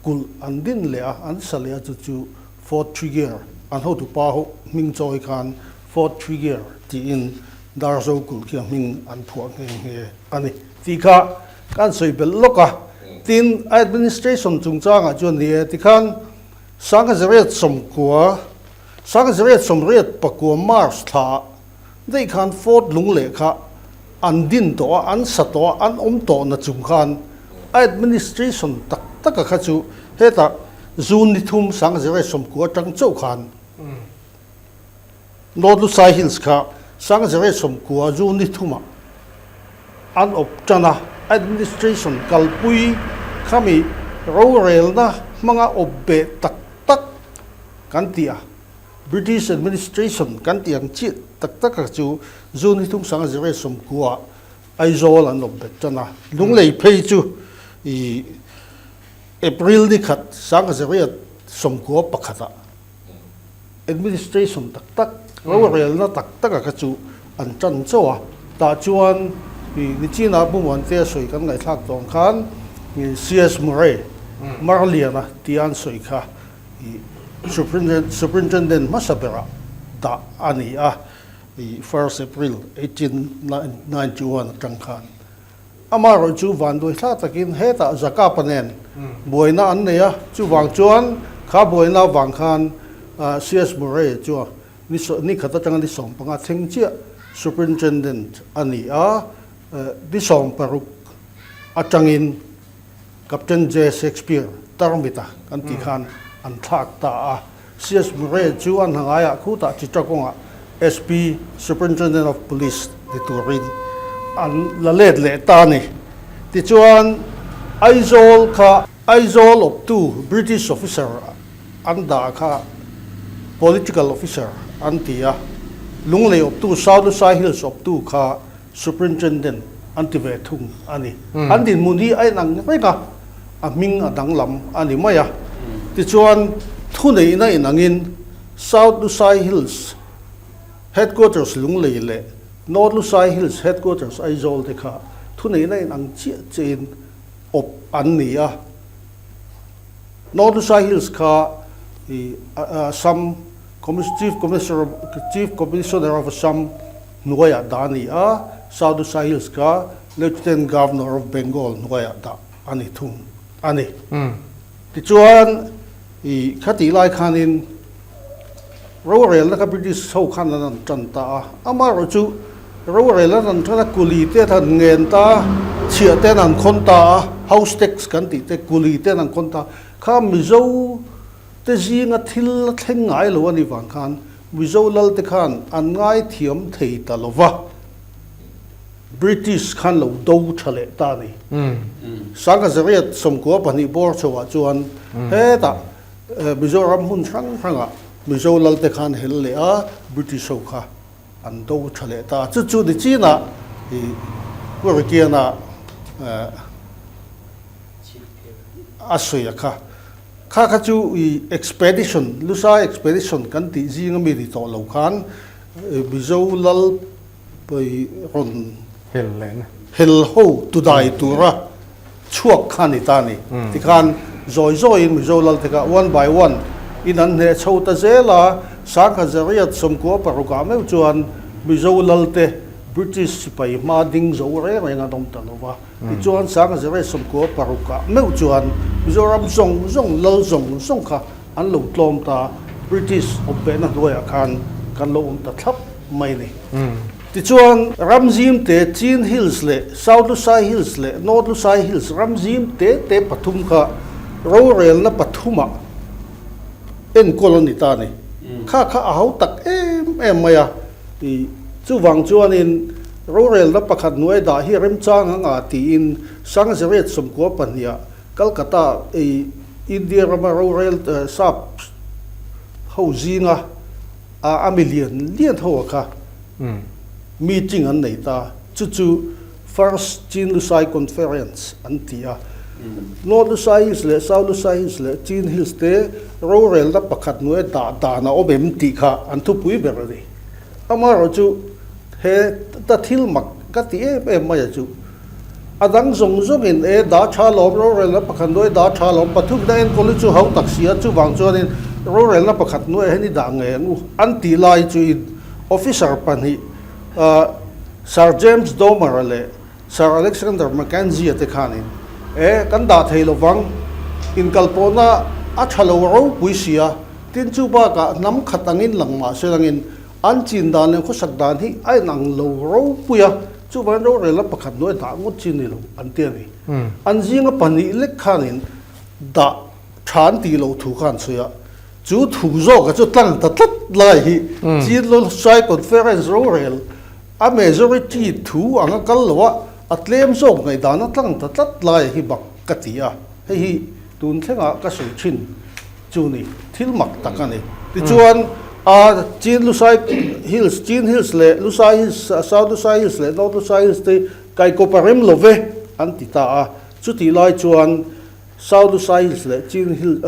kulh an din leh a, an sa leh a, chu chu Fort Tregear, an hotupa ho hming chawi khan Fort Tregear tiin Darzo kulh khi a hming an phuah nghe nghe a ni tih kha kan sawi belh lawk a. Tin, administration chungchangah chuan ni e tikhan 1990, 1989 March thla ah Daih khan Fort Lungleh kha an din tawh a, an sa tawh a, an awm tawh na chung khan A administration tak taka kha chu hetah June ni thum Sangzira 90 atang chauh khan North Lusai Hills kha Sangzira 90 June ni thumah an awp tan a, administration kalpui khami rorelna hmanga awp beh tak tak kan tih a, British administration kan tih ang chiah tak tak a chu June ni thum Sangzira 90 Aizawl an awp bet tan a, Lunglei phei chu i April ni khat 1991 ah administration tak tak, rorelna tak tak a kha chu an tan chauh a, tah chuan i Nichina Pu Muantea sawi kan ngaihthlak tawh ang khan i CS Murray, Marliana tia an sawi kha i Superintendent hmasa berah dah a ni a. I first April 1891 atang khan amaherawh chu vanduai thla takin hetah Zakapa nen buaina an nei a, chuvang chuan kha buaina avang khan CS Murray chu ni khat atanga ni 15 thleng chiah Superintendent a ni a, ni 16 atangin Captain J Shakespeare Tarmita kan tih khan an thlak ta a. CS Murray chu a hna ngaiah khutah Chittagong-ah SP, Superintendent of Police, ni turin an la let leh ta a ni. Tichuan, Aizawl kha Aizawl awptu British officer an dah kha Political Officer an ti a, Lunglei awptu South Lusai Hills awptu kha Superintendent an ti ve thung a ni. An dinhmun hi a inang reng a, a hming a danglam a ni mai a. Tichuan, thuneihna inangin South Lusai Hills Headquarters Lunglei leh North Lusai Hills Headquarters Aizawl te kha thuneihna inang chiah chiahin awp an ni a. North Lusai Hills kha Assam Chief Commissioner of Assam hnuaiah dah a ni a, South Lusai Hills kha Lieutenant Governor of Bengal hnuaiah dah a ni thung a ni. Tichuan, i khatih lai khanin rorelna kha British ho khan an rawn tan ta a, amaherawhchu rorelna an rawn tan a, kuli te an ngen ta a, chhiah te an khawn ta a, house tax kan tih te kuli te an khawn ta a, kha Mizo te zinga thil la thleng ngai lo a nih vang khan Mizo lal te khan an ngaithiam thei ta lo va, British khan lo do tha leh ta a ni. Sangkazariat 92 bawr chhoah chuan hetah Mizoram hmun hrang hrangah Mizo lal te khan hel leh a, British ho kha an do tha leh ta a. Chu chu ni chinah i Pu Rikiana a sawi a kha. Kha kha chu i expedition, Lusai expedition kan tih zing ami ni tawh lo khan Mizo lal rawn hel ho tudai tura chhuak kha ni ta ni. Tikhan zawi zawiin Mizo lal te kha one by one in an hneh chho ta zel a, 1926 ah meuh chuan Mizo lal te British sipai hma ding zo reng reng an awm ta lo va. Tichuan 1996 ah meuh chuan Mizoram zawng zawng lal zawng zawng kha an lo tlawm ta, British awpbehna hnuaiah khan kan lo awm ta thlap mai a ni. Tichuan ram zim te Chin Hills leh South Lusai Hills leh North Lusai Hills ram zim te te pathum kha rorelna pathumah enkawl a ni ta a ni. Kha kha a hau tak em em mai a. Chuvang chuanin rorelna pakhat hnuai dah hi remchang ang a tiin 1992 Calcutta ei India rama rorel sap ho zinga a mi lian lian ho a kha meeting an nei ta. Chu chu First Chin Lusai Conference an ti a. North Lusai Hills leh South Lusai Hills leh Chin Hills te rorelna pakhat hnuai dah dan a awm em tih kha an thupui ber a ni. Amaherawh chu he ta thil mak ka ti em em mai a chu a dang zawng zawngin e dah tha lawm rorelna pakhat hnuai dah tha lawm pathumna enkawl hi chu ho tak si a chuvang chuanin rorelna pakhat hnuaiah hian i dah ngei ang u an tih lai chu in officer pahnih Sir James Dormer-a leh Sir Alexander Mackenzie-a te khanin, E, kan dah thei lovang, inkalpawhna a tha lo ropui si a, tin chu bakah hnam khat angin lang mah se langin an chin dan leh khawsak dan hi a inang lo ropui a. Chuvangin rorelna pakhat hnuai dah ngawt chi ni lo an ti a ni. An zinga pahnih lek khanin dah tha an tih loh thu kha an sawi a. Chu thu zawka chu tlang ta tlat lai hi Chin Lusai Conference rorel a majority thu anga kal lo a, a tlem zawk ngaihdan a tlang ta tlat lai hi bak ka ti a. Hei hi tun thlengah ka sawi thin chu ni, thil mak tak a ni. Tichuan, a Chin Lusai Hills, Chin Hills leh Lusai Hills, South Lusai Hills leh North Lusai Hills te kaikawp a rem lo ve an ti ta a. Chutih lai chuan South Lusai Hills leh Chin Hills,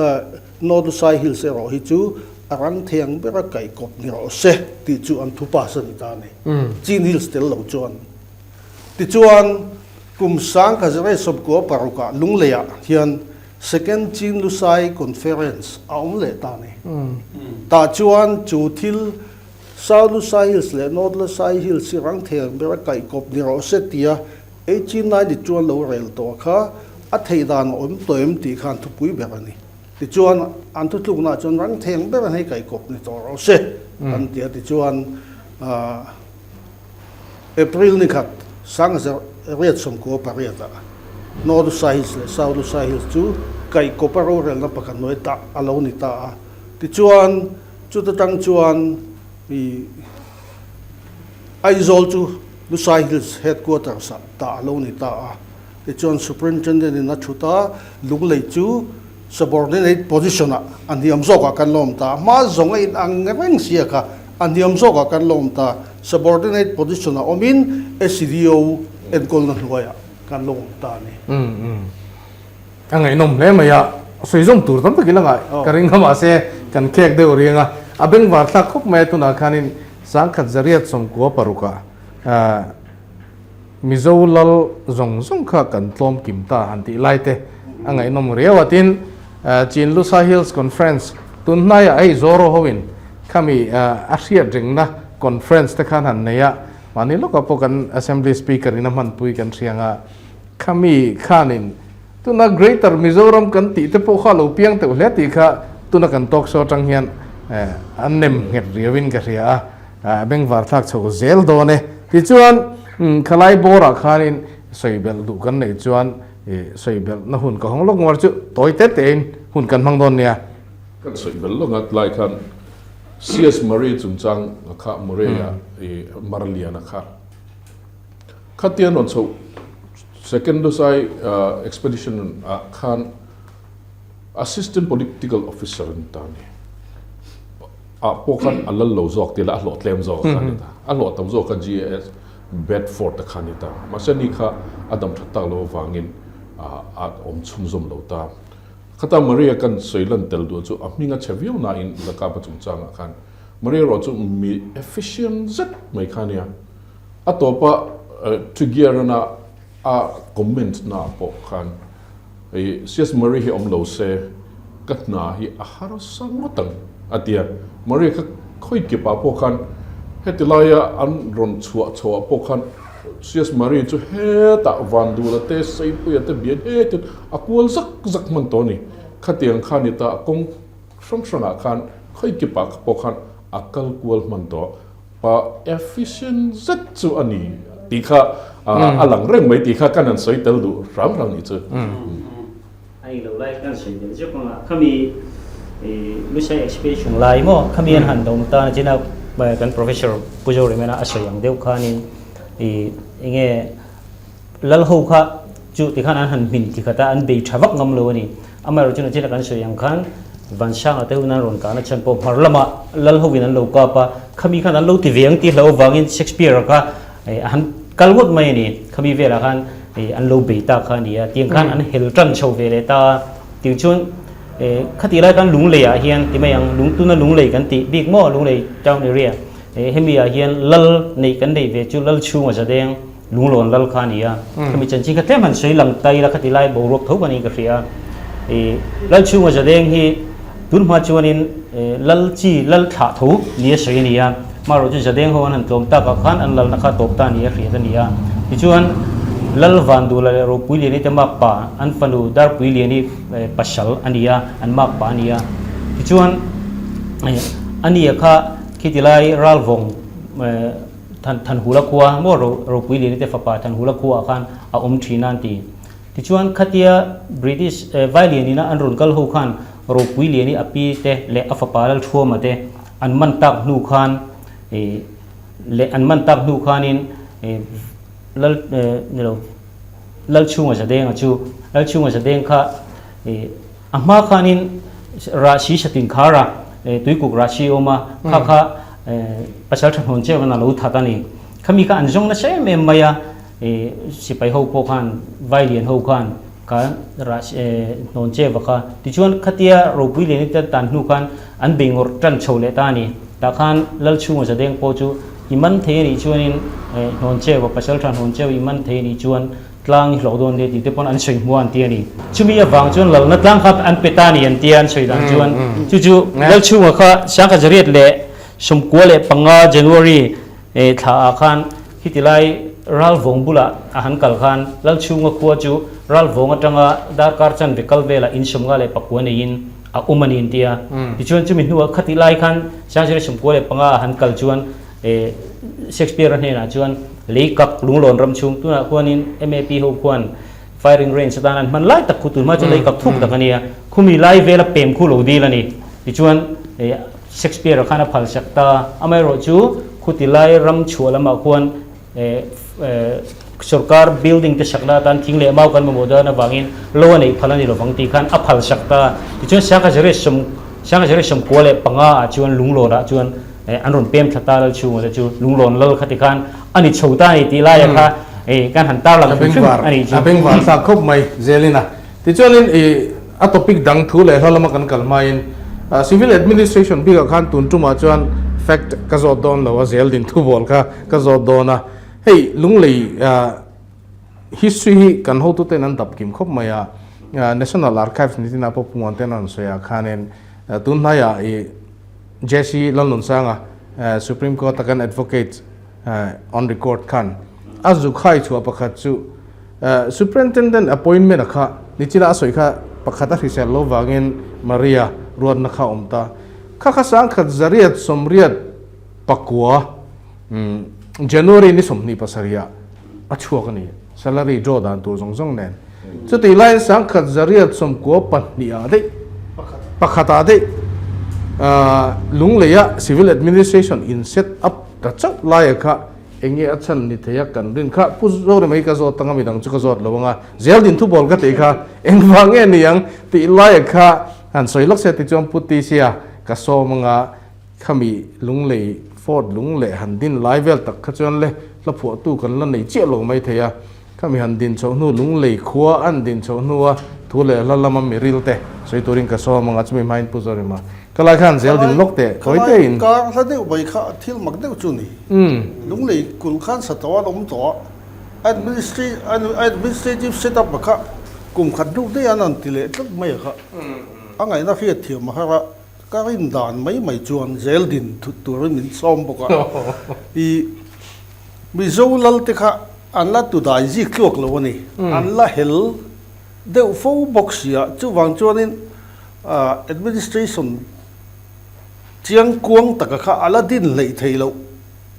North Lusai Hills erawh hi chu a rang thei ang bera kaikawp ni rawh se tih chu an thu pass a ni ta a ni. Chin Hills tel lo chuan. Tichuan, kum 1926-ah Lungleiah hian Second Chin Lusai Conference a awm leh ta a ni. Tah chuan chu thil South Lusai Hills leh North Lusai Hills hi rang thei ang bera kaihkawp ni rawh se tia 1892 an lo rel tawh kha a theih dan a awm tawh em tih khan thupui ber a ni. Tichuan, an thutluknaah chuan rang thei ang bera hei kaihkawp ni tawh rawh se an ti a. Tichuan, April ni khat 1928 ah North Lusai Hills leh South Lusai Hills chu kaihkawp a rorelna pakhat hnuai dah a lo ni ta a. Tichuan, chuta tang chuan i Aizawl chu Lusai Hills Headquarters ah dah a lo ni ta a. Tichuan, Superintendent in a thut a, Lunglei chu Subordinate position ah a hniam zawkah kan lawm ta. Hma zawng a inang reng sia kha a hniam zawkah kan lawm ta. Subordinate position ah awmin SDO enkawlna hnuaiah kan lawm ta a ni.
A ngaihnawm hle mai a, sawi zawm tur tam takin a ngaih ka ring a mahse kan khek deuh riang a, a bengvar thlak khawp mai a tunah khanin 1986 ah Mizo lal zawng zawng kha kan tlawm kim ta han tih lai te a ngaihnawm riau a. Tin, Chin Lusa Hills Conference tun hnaiah hei Zoro hoin khami a hriat rengna conference te khan han nei a, mahni lawkah pawh kan Assembly Speaker in a hmanpui kan hriang a, khami khanin tuna Greater Mizoram kan tih te pawh kha a lo piang teuh hle tih kha tuna kan talk show atang hian an nem nghet riauin ka hria a. A bengvar thlak chho zel dawn e. Tichuan, khalai bawrah khanin sawi belh duh kan neih chuan sawi belhna hun ka hawng lawk ngawr chu tawi te tein hun kan hmang dawn nia.
Kan sawi belh lawk a, tlai khan CS Murray chungchang a kha Murray-a i Marliana kha khatian rawn chhoh Second Lusai Expedition ah khan Assistant Political Officer a ni ta a ni. Ah pawh khan a lal lo zawk tih lah a hlawh tlem zawk a kha a ni ta. A hlawh tam zawk kha GAS Bedford a kha a ni ta. Mahse ni kha a dam that tak lo avangin a awm chhunzawm lo ta. Khata Maria kan sawi lan tel duh chu a hming a chhe viau nain Zakapa chungchangah khan Maria erawh chu mi efficient zet mai kha a nia. A tawpa Tregear-ana a comment naah pawh khan Hei CS Murray hi awm lo se ka hna hi a harsa ngawt ang a ti a. Murray kha khawi kipah pawh khan heti laia an rawn chhuah chhoah pawh khan CS Murray chu hetah Vandula te Seipuia te bian hetin a kual zak zak hman tawh a ni. Khatiang khan i ta kawng hrang hrangah khan khawi kipah pawh khan a kal kual hman tawh. Pa efficient zet chu a ni tih kha a lang reng mai tih kha kan han sawi tel duh hrang hrang nih chu.
A eng lo lai kan sawi tel zeuh kawngah khami Lusai expansion lai maw khami an han dawm tan a china kan professor Pu Zorimena a sawi ang deuh khanin ih enge Lal ho kha chu tikhan an han hmin tikhat a, an bei tha vak ngam lo a ni. Amaherawh chu nachina kan sawi ang khan Vansanga te hun an rawn kahna chhan pawh hmar lamah Lal hovin an lo kap a, khami khan an lo ti ve ang tih hlauh avangin Shakespeare-a kha a han kal ngawt mai a ni. Khami velah khan an lo bei ta kha a ni a, tiang khan an hel tan chho ve leh ta a. Tiang chuan khatih lai khan Lungleiah hian ti mai ang, Lungtuna Lunglei kan tih bik maw Lunglei town area hemi ah hian Lal neih kan neih ve chu Lal chhunga zadeng Lunglawn lal kha a ni a, khami chanchin kha tlem han sawi lang ta ila khati lai boruak tho kan in ka hria a. I lal chhunga zadeng hi tun hma chuanin lal chi lal thlah tho ni a sawi a ni a, marawh chu zadeng ho an han tlawm takah khan an lalna kha tawp ta ni a hriat a ni a. Tichuan Lal Vandula leh Ropuiliani te makpa an fanu Darpuiliani pasal a ni a, an makpa a ni a. Tichuan a nia kha khiti lai ralvawng. Than Thanhula khua maw Ro Ropuiliani te fapa Thanhula khuaah khan a awm thin a an ti. Tichuan khatia British Vailianina an rawn kal ho khan Ropuiliani a pi te leh a fapa Lalthuama te an man tak hnu khan leh an man tak hnu khanin Lal ni lo Lalchhunga Zadenga chu Lalchhunga Zadeng kha A hma khanin rahsi satin khar a, tuikuk rahsi a awm a, kha kha pasal tha hnawn chiah khan a lo that a ni. Khami kha an zawng nasa em em mai a, sipai ho pawh khan, vailian ho khan kha rahsi hnawn chiah kha. Tichuan khatia ropui lian te tan hnu khan an bei ngawrh tan chho leh ta a ni. Tah khan Lalchhunga Zadeng pawh chu i man thei a nih chuanin hnawn chiah, pasal tha hnawn chiah i man thei a nih chuan, Tlang i hlawh dawn nia tih te pawn an sawi hmua an ti a ni. Chumi avang chuan lalna tlang kha an pe ta a ni an ti a, an sawi dan chuan chu chu Lalchhunga kha Sangkhat 1995 January thla ah khan khiti lai Ralvawng bulah a han kal khan Lalchhunga khua chu Ralvawng atanga darkar chanve kal velah in 59 neiin a awm a ni an ti a. Tichuan chumi hnuah khati lai khan 1995 a han kal chuan Shakespeare-a hnenah chuan lei kak lunglawn ram chhung tunah khuanin MAP ho khuan firing range atan an hman lai tak khu tunhma chuan lei kak thuk tak a nia, khumi lai vela pem khu lo dil a ni. Tichuan Shakespeare-a khan a phal sak ta, amaherawh chu khuti lai ram chhuah lamah khuan Sorkar building te sakna atan thing leh mau kan mamawh dawn avangin lo a neih phal a ni lovang tih khan a phal sak ta. Tichuan 1995 ah chuan Lunglawn ah chuan an rawn pem thla ta lal chhunga te chu Lunglawn lal kha ti khan a ni chho ta a ni tih laia kha kan han tarlang hrim hrim a nih chu.
A bengvar thlak khawp mai zelin a. Tichuanin i a topic dang thu leh hla lama kan kal hmain Civil Administration bikah khan tun tumah chuan fact ka zawt dawn lo a, zel din thu bawl kha ka zawt dawn a. Hei Lunglei history hi kan hotuten an dap kim khawp mai a, National Archives nitin ah pawh Pu Muanten a rawn sawi ah khanin tun hnaiah i JC Lalnunsanga Supreme Court a kan advocate on record khan a zukhai chhuah pakhat chu Superintendent appointment a kha nichina a sawi kha pakhat a hrisel lo vangin Maria ruatna kha a awm ta. Kha kha 1989 January ni 27 ah a chhuak a ni, salary draw dan tur zawng zawng nen. Chutih laiin 1992 ah daih, pakhat ah daih Lungleia Civil Administration in set up ta chauh laia kha Eng nge a chhan ni thei a kan rin kha Pu Zorema hi ka zawt anga midang chu ka zawt lo anga zel din thu bawl ka tih kha engvang nge ni ang tih laia kha han sawi lawk se tichuan Pu Tisia ka sawm anga khami lunglei Fort lung leh han din lai vel tak kha chuan le hla phuahtu kan la nei chiah lo mai thei a khami han din chhoh hnu lunglei khua an din chhoh hnua thu leh hla lama miril te sawi turin ka sawm anga chumi hmain Pu Zorema ka lai khan zel din lawk teh tawi te in.
Kar hla deuh mai kha thil mak deuh chu ni. Lunglei kulh khan sa tawh an awm tawh a, administrative set up a kha kum khat hnu daih an han ti leh tlat mai a kha. A ngaihna hriat thiam a har a, ka rin dan mai mai chuan zel din thut turin min sawm bawk a. I Mizo lal te kha an la tu dai zik tluak lo a ni, an la hel deuh fo bawk si a, chuvang chuanin administration Chiang kuang taka kha a la din hleih thei loh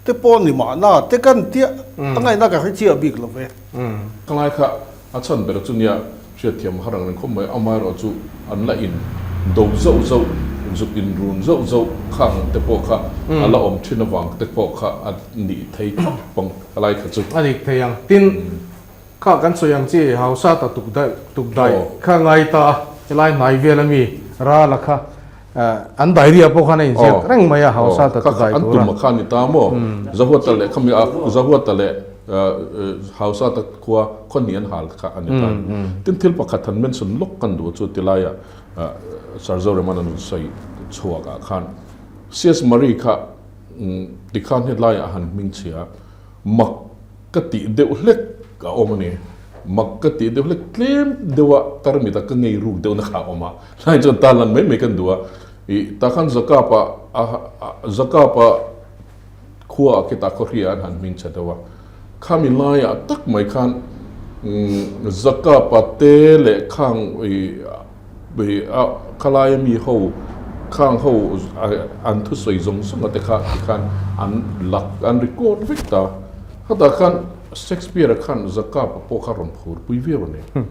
te pawh ni mahna te kan tia a ngaihna ka hre chiah bik lo ve.
Ka ngai kha a chhan ber chu nia hriatthiam har ang reng khawp mai, amaherawh chu an la in do zauh zauh, zuk in run zauh zauh khang te pawh kha a la awm thin avang te pawh kha a nih thei khawp ang ka lai kha chu.
A dik thei ang. Tin, kha kan sawi ang chi hausa ta tuk daih tuk daih kha ngai ta a, helai hnai vel ami rala kha An diary ah pawh khan a inziak reng mai a, hausa ta tudai tura.
An tum a kha ni ta maw? Zahuata leh khami a Zahuata leh hausa ta khua khawhnih an hal kha a ni ta. Tin thil pakhat han mention lawk kan duh chu tilaia Sir Zoreman an rawn sawi chhuak ah khan CS Marie kha tikhan hetlaiah han hmingchhia mak Ka tih deuh hlek a awm a ni. Mak ka tih deuh hlek tlem deuh a tarmit a ka ngei ruk deuh na kha a awm a. Hlai chuan tan lan mai mai kan duh a. Ih tah khan Zakapa a Zakapa khua ah khitah khawhria an han hming chhe deuh a. Khami laiah tak mai khan Zakapa te leh khang ih ih a khalaia mi ho. Khang ho an thusawi zawng zawng a te kha tikhan an lak an record vek ta. Khatah khan Shakespeare-a khan Zakapa pawh kha rawn phur pui viau a ni.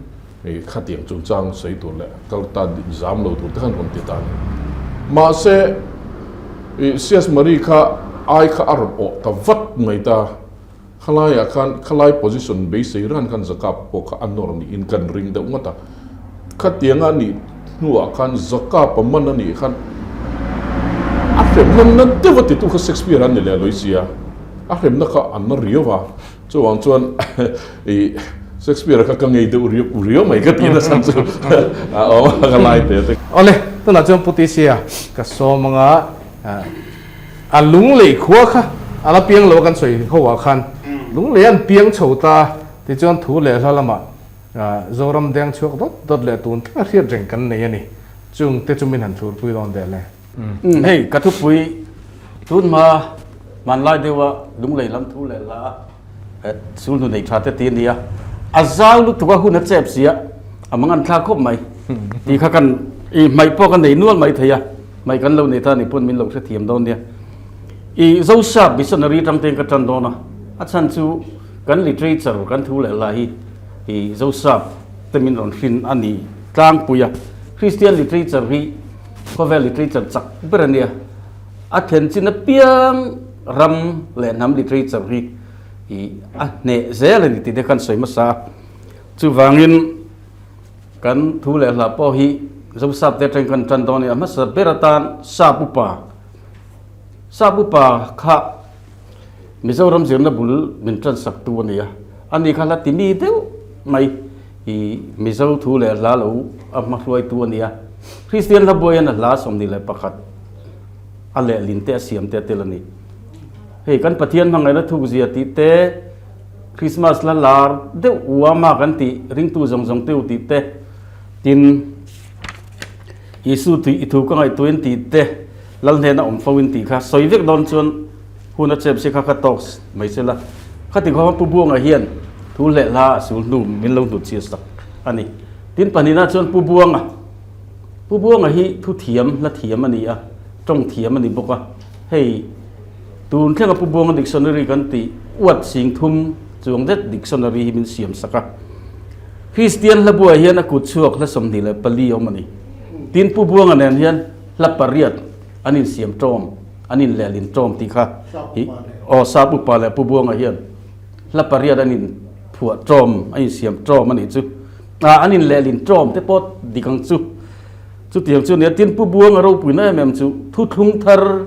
Hei khatiang chungchang sawi tur leh kal ta zam lo tur te khan rawn ti ta a ni. Mahse i CS Marie kha ai kha a rawn awh ta vat mai ta. Khalaiah khan khalai position beisei ran khan Zakapa pawh kha a nawr niin kan ring deuh ngawt a. Khatiang a nih hnuah khan Zakapa man a nih khan a hremna na deuh a titu kha Shakespeare a ni leh lawih sia. A hremna kha an na riau a. Chuvang chuan i Shakespeare kha ka ngei deuh riau riau mai ka tih nasa chu a awm a ka lai te te.
Awle, tunah chuan Pu Tisia ka sawm anga a lunglei khua kha a la piang lo a kan sawi ho ah khan lunglei an piang chho ta tichuan thu leh hla lamah Zoram deng chhuak dawt dawt leh tun thleng a hriat reng kan nei a ni. Chung te chu min han thlurpui dawn ve le.
Hei ka thupui tunhma hmanlai deuha lunglei lam thu leh la a sul hnu nei tha te ti a nia. A zau lutuk a hun a chep sia a mang an thlak khawp mai tih kha kan i hmaih pawh ka nei nual mai thei a, hmaih kan lo nei ta ni pawn min lo hrethiam dawn nia. I Zosap missionary atang te ka tan dawn a, a chhan chu kan literature kan thu leh la hi i Zosap te min rawn hrin a ni tlangpui a. Christian literature hi Khawvel literature chak ber a nia. A thlen chin apiang ram leh hnam literature hi i a hneh zel a ni tih te khan sawi hmasa a. Chuvangin kan thu leh hla pawh hi Zosap te atangin kan tan dawn a ni. A hmasa ber atan Sap upa, Sap upa kha Mizoram zirna bul min tan sak tu a ni a. Ani kha hla ti mi deuh mai i Mizo thu leh hla lo a hmahruaitu a ni a. Kristian hla buai hian a hla 21 a lehlin te a siam te a tel a ni. Hei kan Pathian hmangaihna thukzia tih te, Krismas hla lar deuh uama kan tih ringtu zawng zawng teu tih te, tin Isu tui i thu ka ngaihtuahin tih te, Lal hnena awm fo in tih kha sawi vek dawn chuan hun a chep si kha ka tawk mai sela. Khati khawpa Pu Buanga hian thu leh hla a sul hnu min lo hnut chhiat sak a ni. Tin pahnihna chuan Pu Buanga, Pu Buanga hi thu thiam, hla thiam a ni a, tawng thiam a ni bawk a. Hei tun thlenga Pu Buanga dictionary kan tih uat 3000 chuang zet dictionary hi min siam sak a. Kristian hla buai hian a kut chhuak hla 24 a awm a ni. Tin Pu Buanga nen hian hla pariat an insiam tawm, an inlehlin tawm tih kha hi aw Sap upa leh Pu Buanga hian hla pariat an inphuah tawm, an insiam tawm a nih chu. Ah an inlehlin tawm te pawh dik ang chu. Chutiang chu nia tin Pu Buanga ropuina em em chu thuthlung thar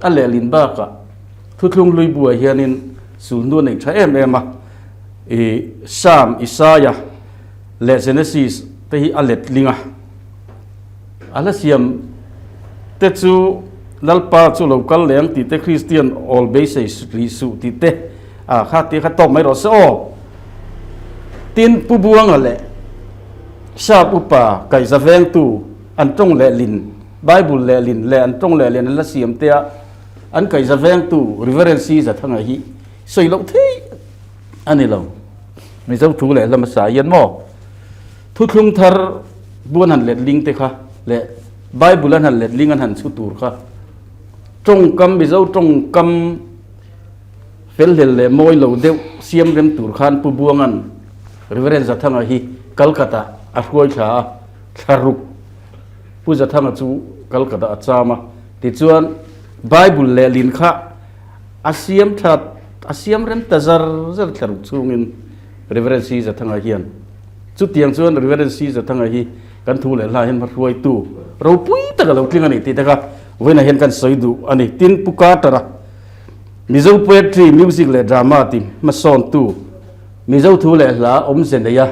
a lehlin bakah thuthlung hlui buai hianin sulhnu a nei tha em em a. I Psalm, Isaiah leh Genesis te hi a letling a. A hla siam te chu Lalpa chu lo kal leh ang tih te, Kristian awl beisei rih suh tih te, a kha tih kha tawk mai rawh se aw. Tin, Pu Buanga leh Sap upa kaihza vengtu an tawng leh lin, Bible leh lin leh an tawng leh lin an la siam te a, an kaihza vengtu Reverend C Zathanga hi sawi loh theih a ni lo. Mizo thu leh hla hmasa hian maw thuthlung thar buan han let ling te kha leh Bible an han let ling an han chhu tur kha tawngkam Mizo tawngkam fel hlel leh mawi lo deuh siam rem tur khan Pu Buangan Reverend Zathanga hi Calcutta a hruai thla a, thla ruk Pu Zathanga chu Calcutta a cham a, tichuan Bible lehlin kha A siam that, a siam rem ta zar zar thla ruk chhungin Reverend C Zathanga hian chutiang chuan Reverend C Zathanga hi kan thu leh hla hian hmahruaitu ropui tak a lo tling a ni tih te kha vawiinah hian kan sawi duh a ni. Tin, Pu Carter-a Mizo Poetry, Music leh Drama ti hmasawntu Mizo thu leh hla awmze neia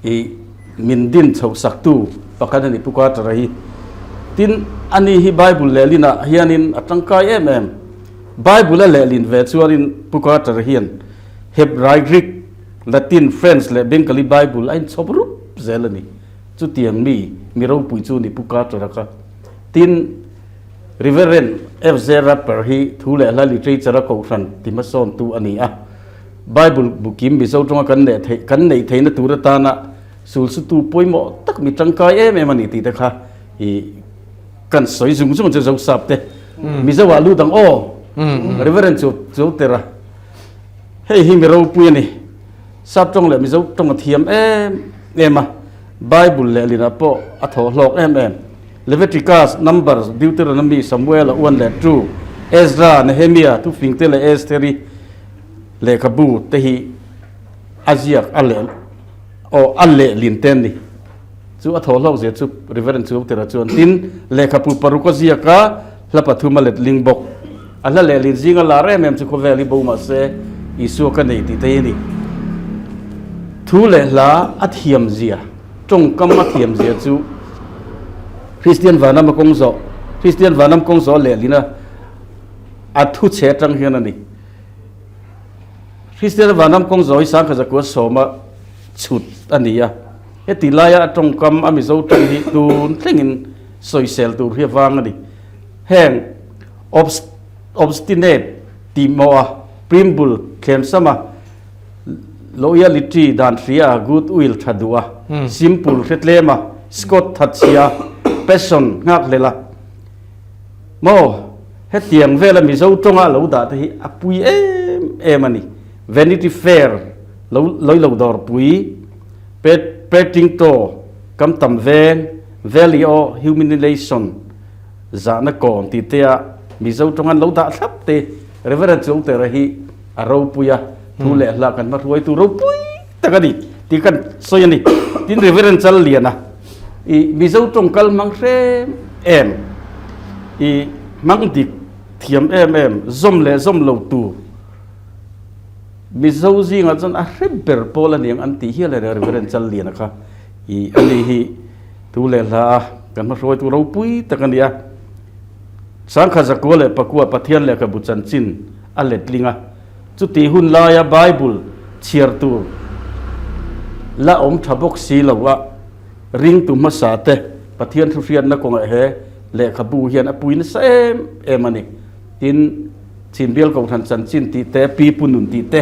I min din chhoh saktu pakhat a ni Pu Carter-a hi. Tin, ani hi Bible lehlinah hianin a tangkai em em. Bible a lehlin ve chuanin Pu Carter-a hian Hebrai, Greek, Latin, French leh Bengali Bible a inchhawp rup zel a ni. Chutiang mi, mi ropui chu ni Pu Carter-a kha. Tin, Reverend FJ Rapper hi thu leh hla literature-a kohhran ti hmasawntu a ni a. Bible bu kim Mizo tawnga kan leh theih kan neih theihna tur atana sulsutu pawimawh tak mi tangkai em em a ni tih te kha i Kan sawi zung zung chu Zosap te Mizo ah lut ang aw Reverend chu chu ter a hei hi mi ropui a ni Sap tawng leh Mizo tawng a thiam em em a Bible leh lin ah pawh a thaw hlawk em em Leviticus, Numbers, Deuteronomy, Samuel a uan leh Tu, Ezra, Nehemia, Thufing te leh Estheri lehkhabu te hi a ziak a leh aw a lehlin te an ni. Chu a thaw hlawk zia chu Reverend Chuautera chuan tin, lehkhapu paruk a ziak a, hla pathum a letling bawk. A hla lehlin zinga lar em em chu khawvel hi bo mah se Isua ka nei tih te hi a ni. Thu leh hla a thiam zia, tawngkam a thiam zia chu Kristian Vanram a kawng zawh, Kristian Vanram kawng zawh a lehlin a, a thu chhe atang hian a ni. Kristian Vanram kawng zawh hi sangkhat zakua sawma chhut a ni a. Heti laia a tawngkam a Mizo tawng hi tun thlengin sawisel tur hi a vang a ni. Heng obstinate tih mawh a, primble thlemsam a, loyality dan hria a, good will tha duh a, simple hre tlem a, Scott thatchhia a, passion nghakhlel a, maw hetiang vela Mizo tawnga lo dah te hi a pui em em a ni. Vanity Fair lo lawilo dawrpui. Pertingto, Kam tam veng, Valley o Humiliation, zahna kawn tih te ah Mizo tawng an lo dah thlap te. Reverend Chungtera hi a ropui a, thu leh hla kan hmahruaitu ropui tak a ni tih kan sawi a ni. Tin Reverend Challiana i Mizo tawng kal hmang hrem em, i hmang dik thiam em em, zawm leh zawm lo tur, Mizo zingah chuan a hre ber pawl a ni ang an tih hial a ni a, Reverend Challiana kha i a ni hi tu leh hla a kan hmahruaitu ropui tak a ni a. Sangkhat Zakua leh Pakua Pathian lehkhabu chanchin a letling a, chutih hun laia Bible chhiar tur la awm tha bawk si lo a, ringtu hmasa te Pathian thuhriatna kawngah he lehkhabu hian a pui nasa em em a ni. Tin, Chhimbial Kohhran chanchin tih te, Pi Pu Nun tih te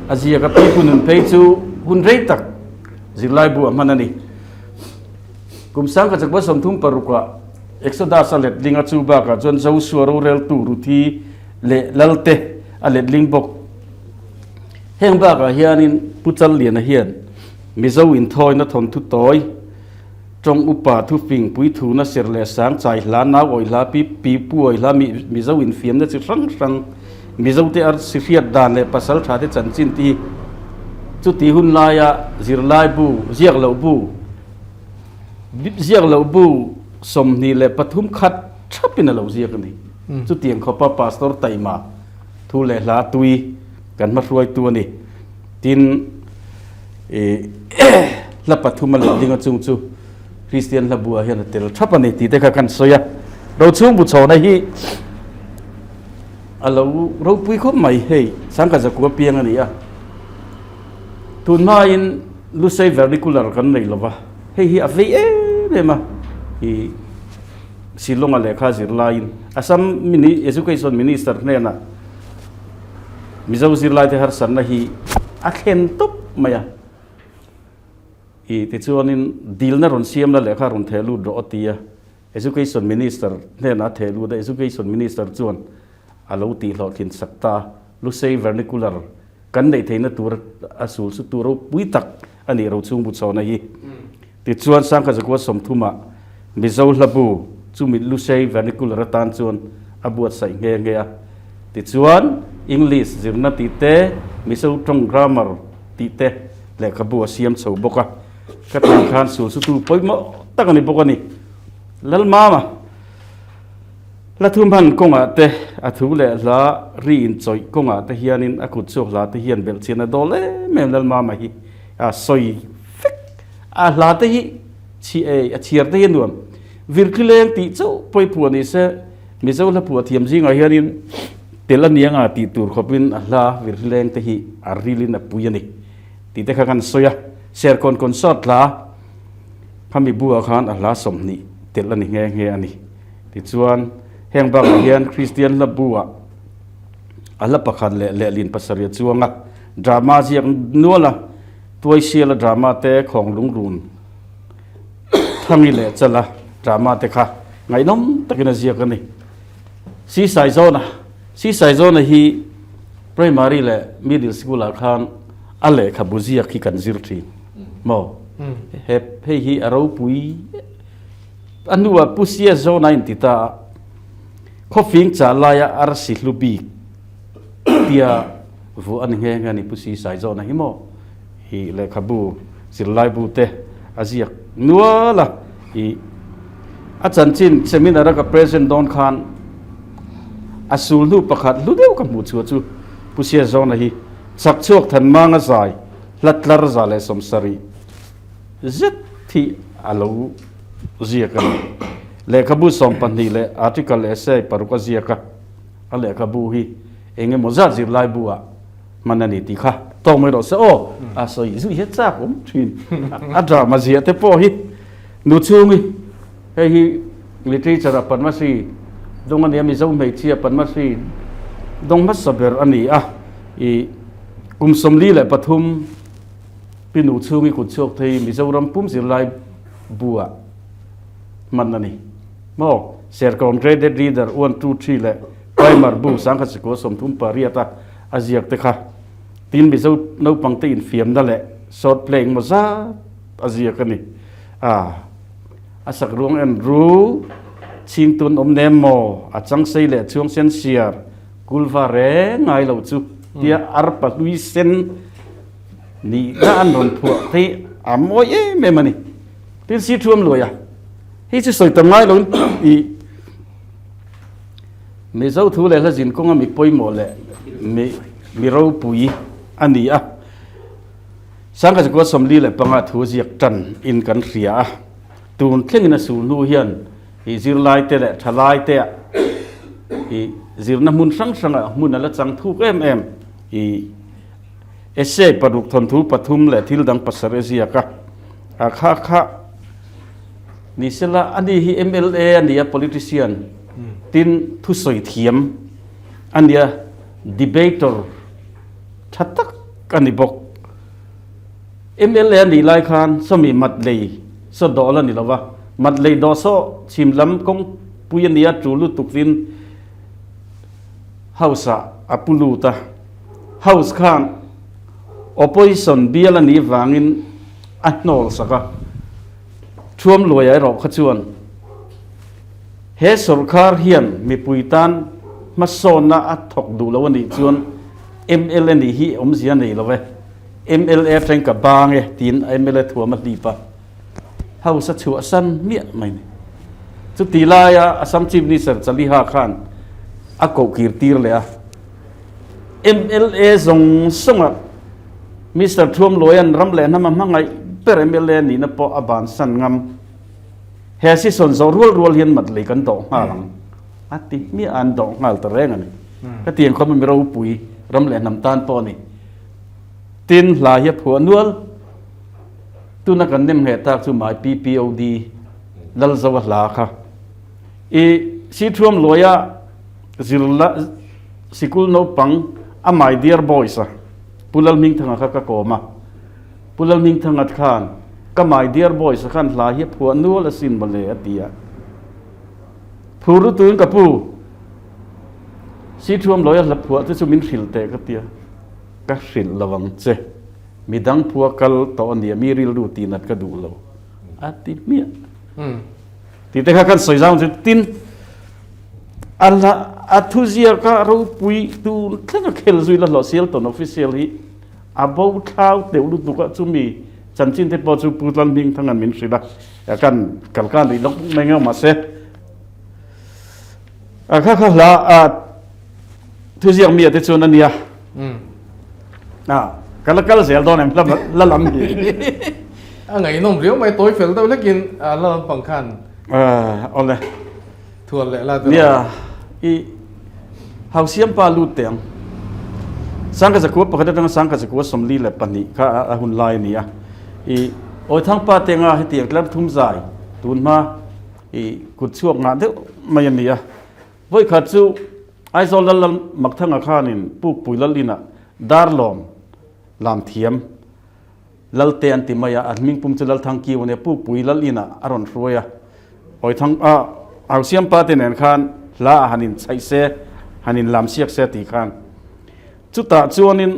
a ziak a, Pi Pu Nun phei chu hun rei tak zirlaibu a hman a ni. Kum sangkhat chakua 36 ah Exodus a letling a, chu bakah chuan Josua roreltu Ruthi leh Lalte a letling bawk. Heng bakah hianin Pu Challiana hian Mizo inthawina thawnthu tawi, Tawng upa thufing puithuna ser leh sang chai hla nau awih hla pi pi pu awih hla mi Mizo infiamna chi hrang hrang Mizo te arsi hriat dan leh pasal tha te chanchin te hi chuti hun laia zirlai bu ziak loh bu ziak loh bu 23 khat thapin a lo ziak a ni. Chutiang khawpa Pastor taima thu leh hla tui kan hmahruaitu a ni. Tin, i hla pathum a leh ding a chung chu Kristian hla buah hian a tel thap a ni tih te kha kan sawi a. Rochhung bu chhawna hi a lo ropui khawp mai hei, Sangkhat Zakua piang a ni a. Tun hmain Lusei vernacular kan nei lo va, hei hi a vei em em a, i Shillong-a lehkha zir laiin Assam Education Minister hnenah Mizo zirlaite harsatna hi a thlen tawp mai a, i tichuanin dilna rawn siamna lehkha rawn theh lut rawh a ti a, Education Minister hnenah a theh lut a, Education Minister chuan a lo tihhlawhtlin sak ta a, Lusei Vernacular kan neih theihna tur a sul chu tur ropui tak a nih Rochhung Buchhawna hi. Tichuan Sangkhat Zakua 30-ah Mizo hlabu chumi Lusei Vernacular atan chuan a buatsaih nghe nghe a. Tichuan English zirna tih te, Mizo tawng grammar tih te lehkhabu a siam chho bawk a. Ka tan khan sul chu tu pawimawh tak a ni bawk a ni. Lalmama hla thum han kawngah te, a thu leh hla ri inchawih kawngah te hianin a kut chhuak hla te hian belhchian a dawl em em Lalmama hi a sawi vek. A hla te hi chhi ei, a chhiar te hi a nuam. Virthileng tih chauh pawh i phuah ni se, Mizo hla phuah thiam zingah hianin tel a nia nga tih tur khawpin a hla virthileng te hi a rilin a pui a ni tih te kha kan sawi a. Serkawn concert hla khami buah khan a hla 20 tel a ni nghe nghe a ni. Tichuan heng bakah hian Kristian hla buah a hla pakhat leh lehlin pasarih a chuang a, drama ziak nual a, Tuaisiala drama te Khawnglungrun Thangi leh Chala drama te kha. Ngaihnawm takin a ziak a ni. Sisaizawna, Sisaizawna hi Primary leh Middle School ah khan a lehkhabu ziak hi kan zir thin maw? He hei hi a ropui a hnuah Pu Siazawna a inti ta a, Khawfing chah laia arsi hlu bik tia vuah a ni nghe nghe a ni Pu Sisaizawna hi maw? I lehkhabu zirlaibu te a ziak nual a, i a chanchin seminar a ka present dawn khan a sul hnu pakhat hlu deuh ka hmuh chhuah chu Pu Siazawna hi chak chhuak than mang a zai hla tlar 170 zet hi a lo ziak a ni. Lehkhabu 12 leh article essay paruk a ziak a, a lehkhabu hi eng emaw zat zirlaibu ah Hman a ni tih kha tawk mai rawh se aw, a sawi zui hian chak awm thin. A drama ziah te pawh hi nu chhungi hei hi literature ah Padmasri dawng a ni a, Mizo hmeichhia Padmasri dawng hmasa ber a ni a, ih kum 43 pi nu chhungi kut chhuak thei Mizoram pum zirlai bu ah hman a ni maw? Serkawn Graded Reader one two three leh Primer bu 1938 a A ziak te kha tin Mizo naupang te infiamna leh short play engmaw zat a ziak a ni. A a sak ruang en ru chhing tun awm nem maw a chang sei leh chhuang sen siar kulva reng ngai lo chu tia arpa hlui sen nihna an rawn phuah phei a mawi em em a ni. Tin si thuam luai a hei chu sawi tam ngai lo in ih. Mizo thu leh hla zin kawnga mi pawimawh leh mi mi ropui a ni a. Sangkachakua 45 thu ziak tan in kan hria a. Tun thlengin a sul hnu hian i zirlaite leh thalaite ah i zirna hmun hrang hrangah hmun a la chang thuk em em. I essay paruk thawnthu pathum leh thil dang pasarih a ziak a. A kha kha. Ni sela, ani hi mla a ni a, politician, tin thusawi thiam a ni a, debater tha tak a ni bawk. Mla a nih lai khan sawmi mat lei saw dawh la ni lo va, mat lei dawh saw chhim lam kawngpui a ni a, tul lutuk tin House ah a pu lut a, House khan opposition bial a nih vangin a hnawl sak a. Thuam luaia erawh kha chuan he sawrkar hian mipui tan hmasawnna a thawk duh lo a nih chuan mla nih hi awmzia nei lo e, mla atang ka bang e tiin mla thuam a hlip a, House a chhuahsan miah mai ni. Chuti laia Assam Chief Minister Chaliha khan a kohkir tir leh a, mla zawng zawnga Mister Thuamluaia'n ram leh hnam a hmangaih ber mla nihna pawh a bansan ngam. He season zawh rual rual hian mat lei kan dawh nghal ang a ti hmiah a, an dawh nghal ta reng a ni. Ka ti ang khawp a mi ropui ram leh hnam tan pawh a ni. Tin, hla hi a phuah nual. Tuna kan nem ngheh tak chu mai PPOD Lalzoa hla kha. I si Thuamluaia zirla sikul naupang a my dear boys a. Pu Lalhmingthanga kha ka kawm a, Pu Lalhmingthanga khan ka my dear boys a khan hla hi a phuah nual asin mawle a ti a. Phur lutuin ka pu, Sithuam lawia hla phuah te chu min hrilh teh ka ti a, ka hrilh lo ang che, midang phua kal tawh a nia, mi rilru tihnat ka duh lo a ti hmiah. Tih te kha kan sawi zau ang chu. Tin, a hla a thuziaka ropui tur thleng a khel zui la hlawh Sialton official hi a bo thlau teuh lutuk a, chumi chanchin te pawh chu Pu Tlanhmingthanga'n min hrilh a, kan kalkan rih lawk mai ngeuh mahse a kha kha hla a thuziak mi ah te chuan a nia. A ka la kal zel dawn em la lam hi.
A ngaihnawm riau mai tawi fel deuh hlekin la lampang khan.
Awle.
Thual leh la te.
Nia i hausiam pa lut teh ang. Sangkazakua pakhat atanga Sangkazakua 42 kha a hun lai a ni a. I Awithang pa te anga hetiang tlar thum zai tun hma i kut chhuak ngah deuh mai a ni a. Vawikhat chu Aizawl Lal Lal Makthanga khanin Pukpui Lal inah Darlawm lam thiam Lalte an ti mai a, a hming pum chu Lalthangkiu a nia, Pukpui Lal inah a rawn hruai a, Awithang a. Hausiampa te nen khan hla ah han inchhaih se, han inlam siak se tih khan. Chutah chuanin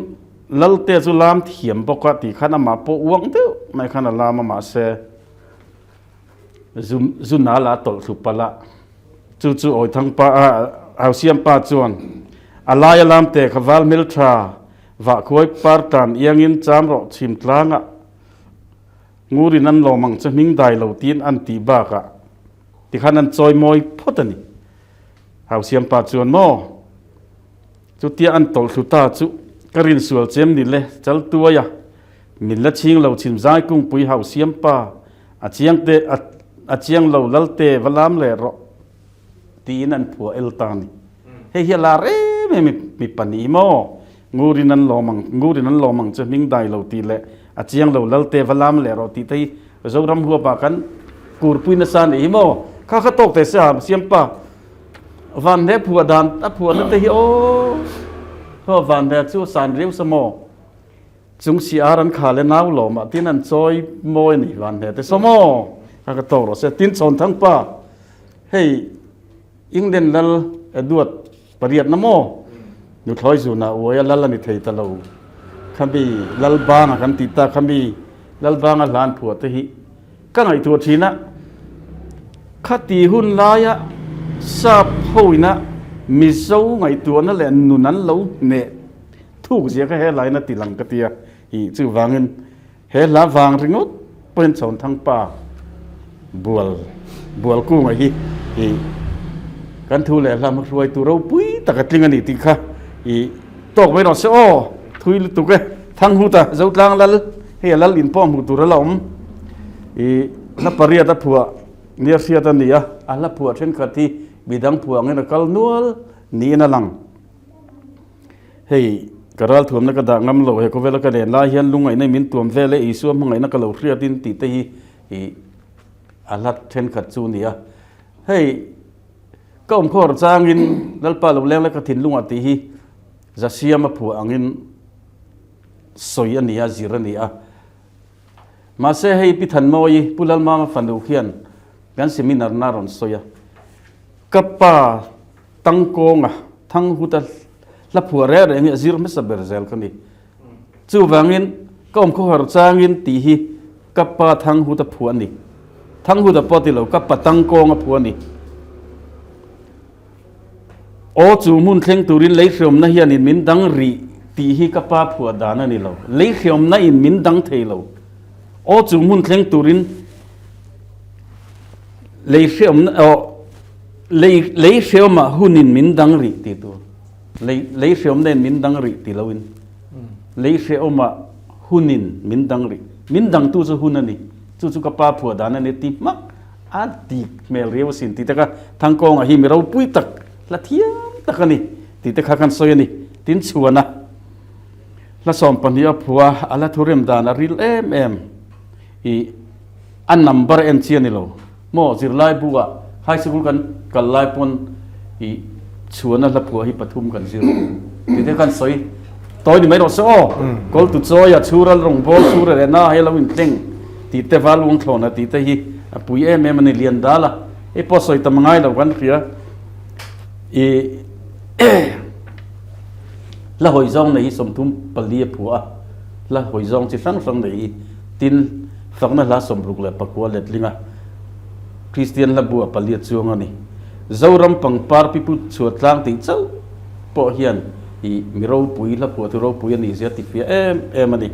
Lalte chu lam thiam bawk a tih khan amah pawh uang deuh mai khan a lam a mahse zu zu nal a tawlh thlu palh a. Chu chu Awithangpa a Hausiampa chuan a laia lamte kha val hmeltha vahkhuai par tan iangin cham rawh chhim tlangah Ngurin an lawm ang che hming dai lo tiin an tih bakah tikhan an chawi mawi phawt a ni. Hausiampa chuan maw chutia an tawlh thlu ta chu ka rinsual chem ni le Chaltuai a min la chhing lo chhim zai kungpui Hausiampa a chiang te a chiang lo Lalte va lam leh rawh tiin an phuah el ta a ni. Hei hi a lar em em mi pahnih maw? Ngurin an lawm ang, Ngurin an lawm ang chu hming dai lo tih leh a chiang lo Lalte va lam leh rawh tih te hi Zoram huapah kan kurpui nasa a nih hi maw? Kha kha tawk teh se ha Siampa Vanhne phuah dan a phuahna te hi aw Haw Vanhne chu a san riau sa maw? Chung si ar an khal e nau lawmah tin an chawi mawi a ni Vanhne te saw maw? Kha kha tawk rawh se. Tin Chawnthangpa hei England lal Edward pariatna maw? Nuthlawi zunah uai a lal a ni thei ta lo. Khami lal banga kan tih tak khami lal banga hlan phuah te hi ka ngaihtuah thin a. Khati hun laia sap hoina Mizo ngaihtuahna leh nun an lo hneh thuk zia kha he laina ti lang ka tia. Ih chuvangin He hla vang ringawt pawhin Chawnthangpa bual bual kunga hi i kan thu leh hla hmahruaitu ropui tak a tling a ni tih kha i tawk mai rawh se aw, thui lutuk e. Thanghuta Zotlang Lal hei a lal in pawh hmuh tur a la awm i hla pariat a phuah nia hriat a ni a, a hla phuah thenkhat hi midang phuah angin a kal nual niin a lang. Hei, ka ralthuamna ka dah ngam lo, he khawvela ka len lai hian lungngaihna min tuam vel e, Isua hmangaihna ka lo hriatin tih te hi i a hla thenkhat chu a ni a. Hei, ka awmkhawr changin Lalpa lo leng la ka thinlungah tih hi Zasiama phuah angin sawi a ni a, zir a ni a. Mahse hei Pi Thanmawi, Pu Lalmama fanu khian kan seminar na rawn sawi a. Ka pa Tangkawnga Thanghuta hla phuah reng reng hi a zir hmasa ber zel ka ni. Chuvangin ka awm khawhar changin tih hi ka pa Thanghuta phuah a ni. Thanghuta pawh ti lo, ka pa Tangkawnga phuah a ni. Aw chu hmun thleng turin lei hriawmna hianin min dang rih tih hi ka pa phuah dan a ni lo. Lei hriawmna in min dang thei lo. Aw chu hmun thleng turin lei hriawmna aw lei lei hriawmah hunin min dang rih tih tur. Lei lei hriawmna in min dang rih ti loin lei hriawmah hunin min dang rih. Min dangtu chu hun a ni. Chu chu ka pa phuah dan a ni ti hmak a dik hmel riau asin tih te kha Thangkawnga hi mi ropui tak hla thiam tak a ni tih te kha kan sawi a ni. Tin chhuana hla 12 a phua a la thurem dan a ril em em i a number en chi a ni lo maw zirlai bu ah high sikul kan kal lai pawn i chhuana hla phuah hi pathum kan zir tih te kan sawi tawi ni mai rawh se aw kawl tu chawi a chhural rawngbawl chhura leh na hei lo inthleng tih te val uang thlawn a tih te hi a pui em em a ni lian dal a hei pawh sawi tam angai lo kan hria i hla hawi zawng nei hi 34 a phuah a hla hawi zawng chi hrang hrang nei hi tin Fakna hla 64 letling a Kristian hla bu a pali a chuang a ni. Zoram pangpar pipu chhuat tlang tih chauh pawh hian i mi ropui hla phuah tu ropui a nih zia ti fiah em em a ni.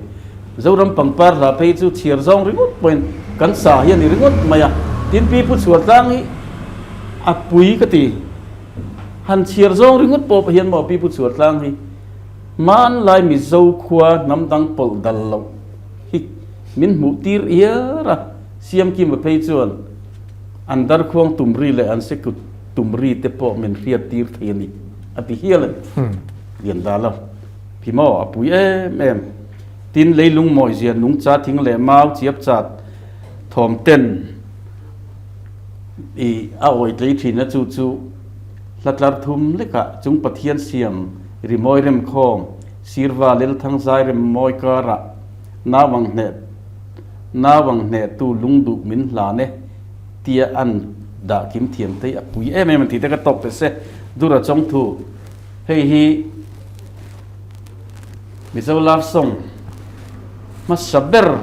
Zoram pangpar hla phei chu chhiar zawng ringawt pawhin kan sa hi a ni ringawt mai a. Tin pipu chhuat tlang hi a pui ka ti. Han chhiar zawng ringawt pawh hian maw pipu chhuat tlang hi hmanlai Mizo khua hnam dang pawlh dal loh hi min hmuh tir iar a, Siamkima phei chuan an darkhuang tumri leh an sekut tumri te pawh min hriat tir thei a ni a ti hial a ni. Lian da lo phi maw a pui em em. Tin leilung mawizia nungcha thing leh mau chiap chat thawm ten i a awi tlei thin a chu chu hla tlar thum lekah chung Pathian siam rimawi remkhawm Sirva Lelthangzai rem mawi karah Nauang hneh Nauang hnehtu lungduh min hlan e tia an dah kim thiam te hi a pui em em a tih te ka tawk teh se. Dura Chawngthu hei hi Mizo love song hmasa ber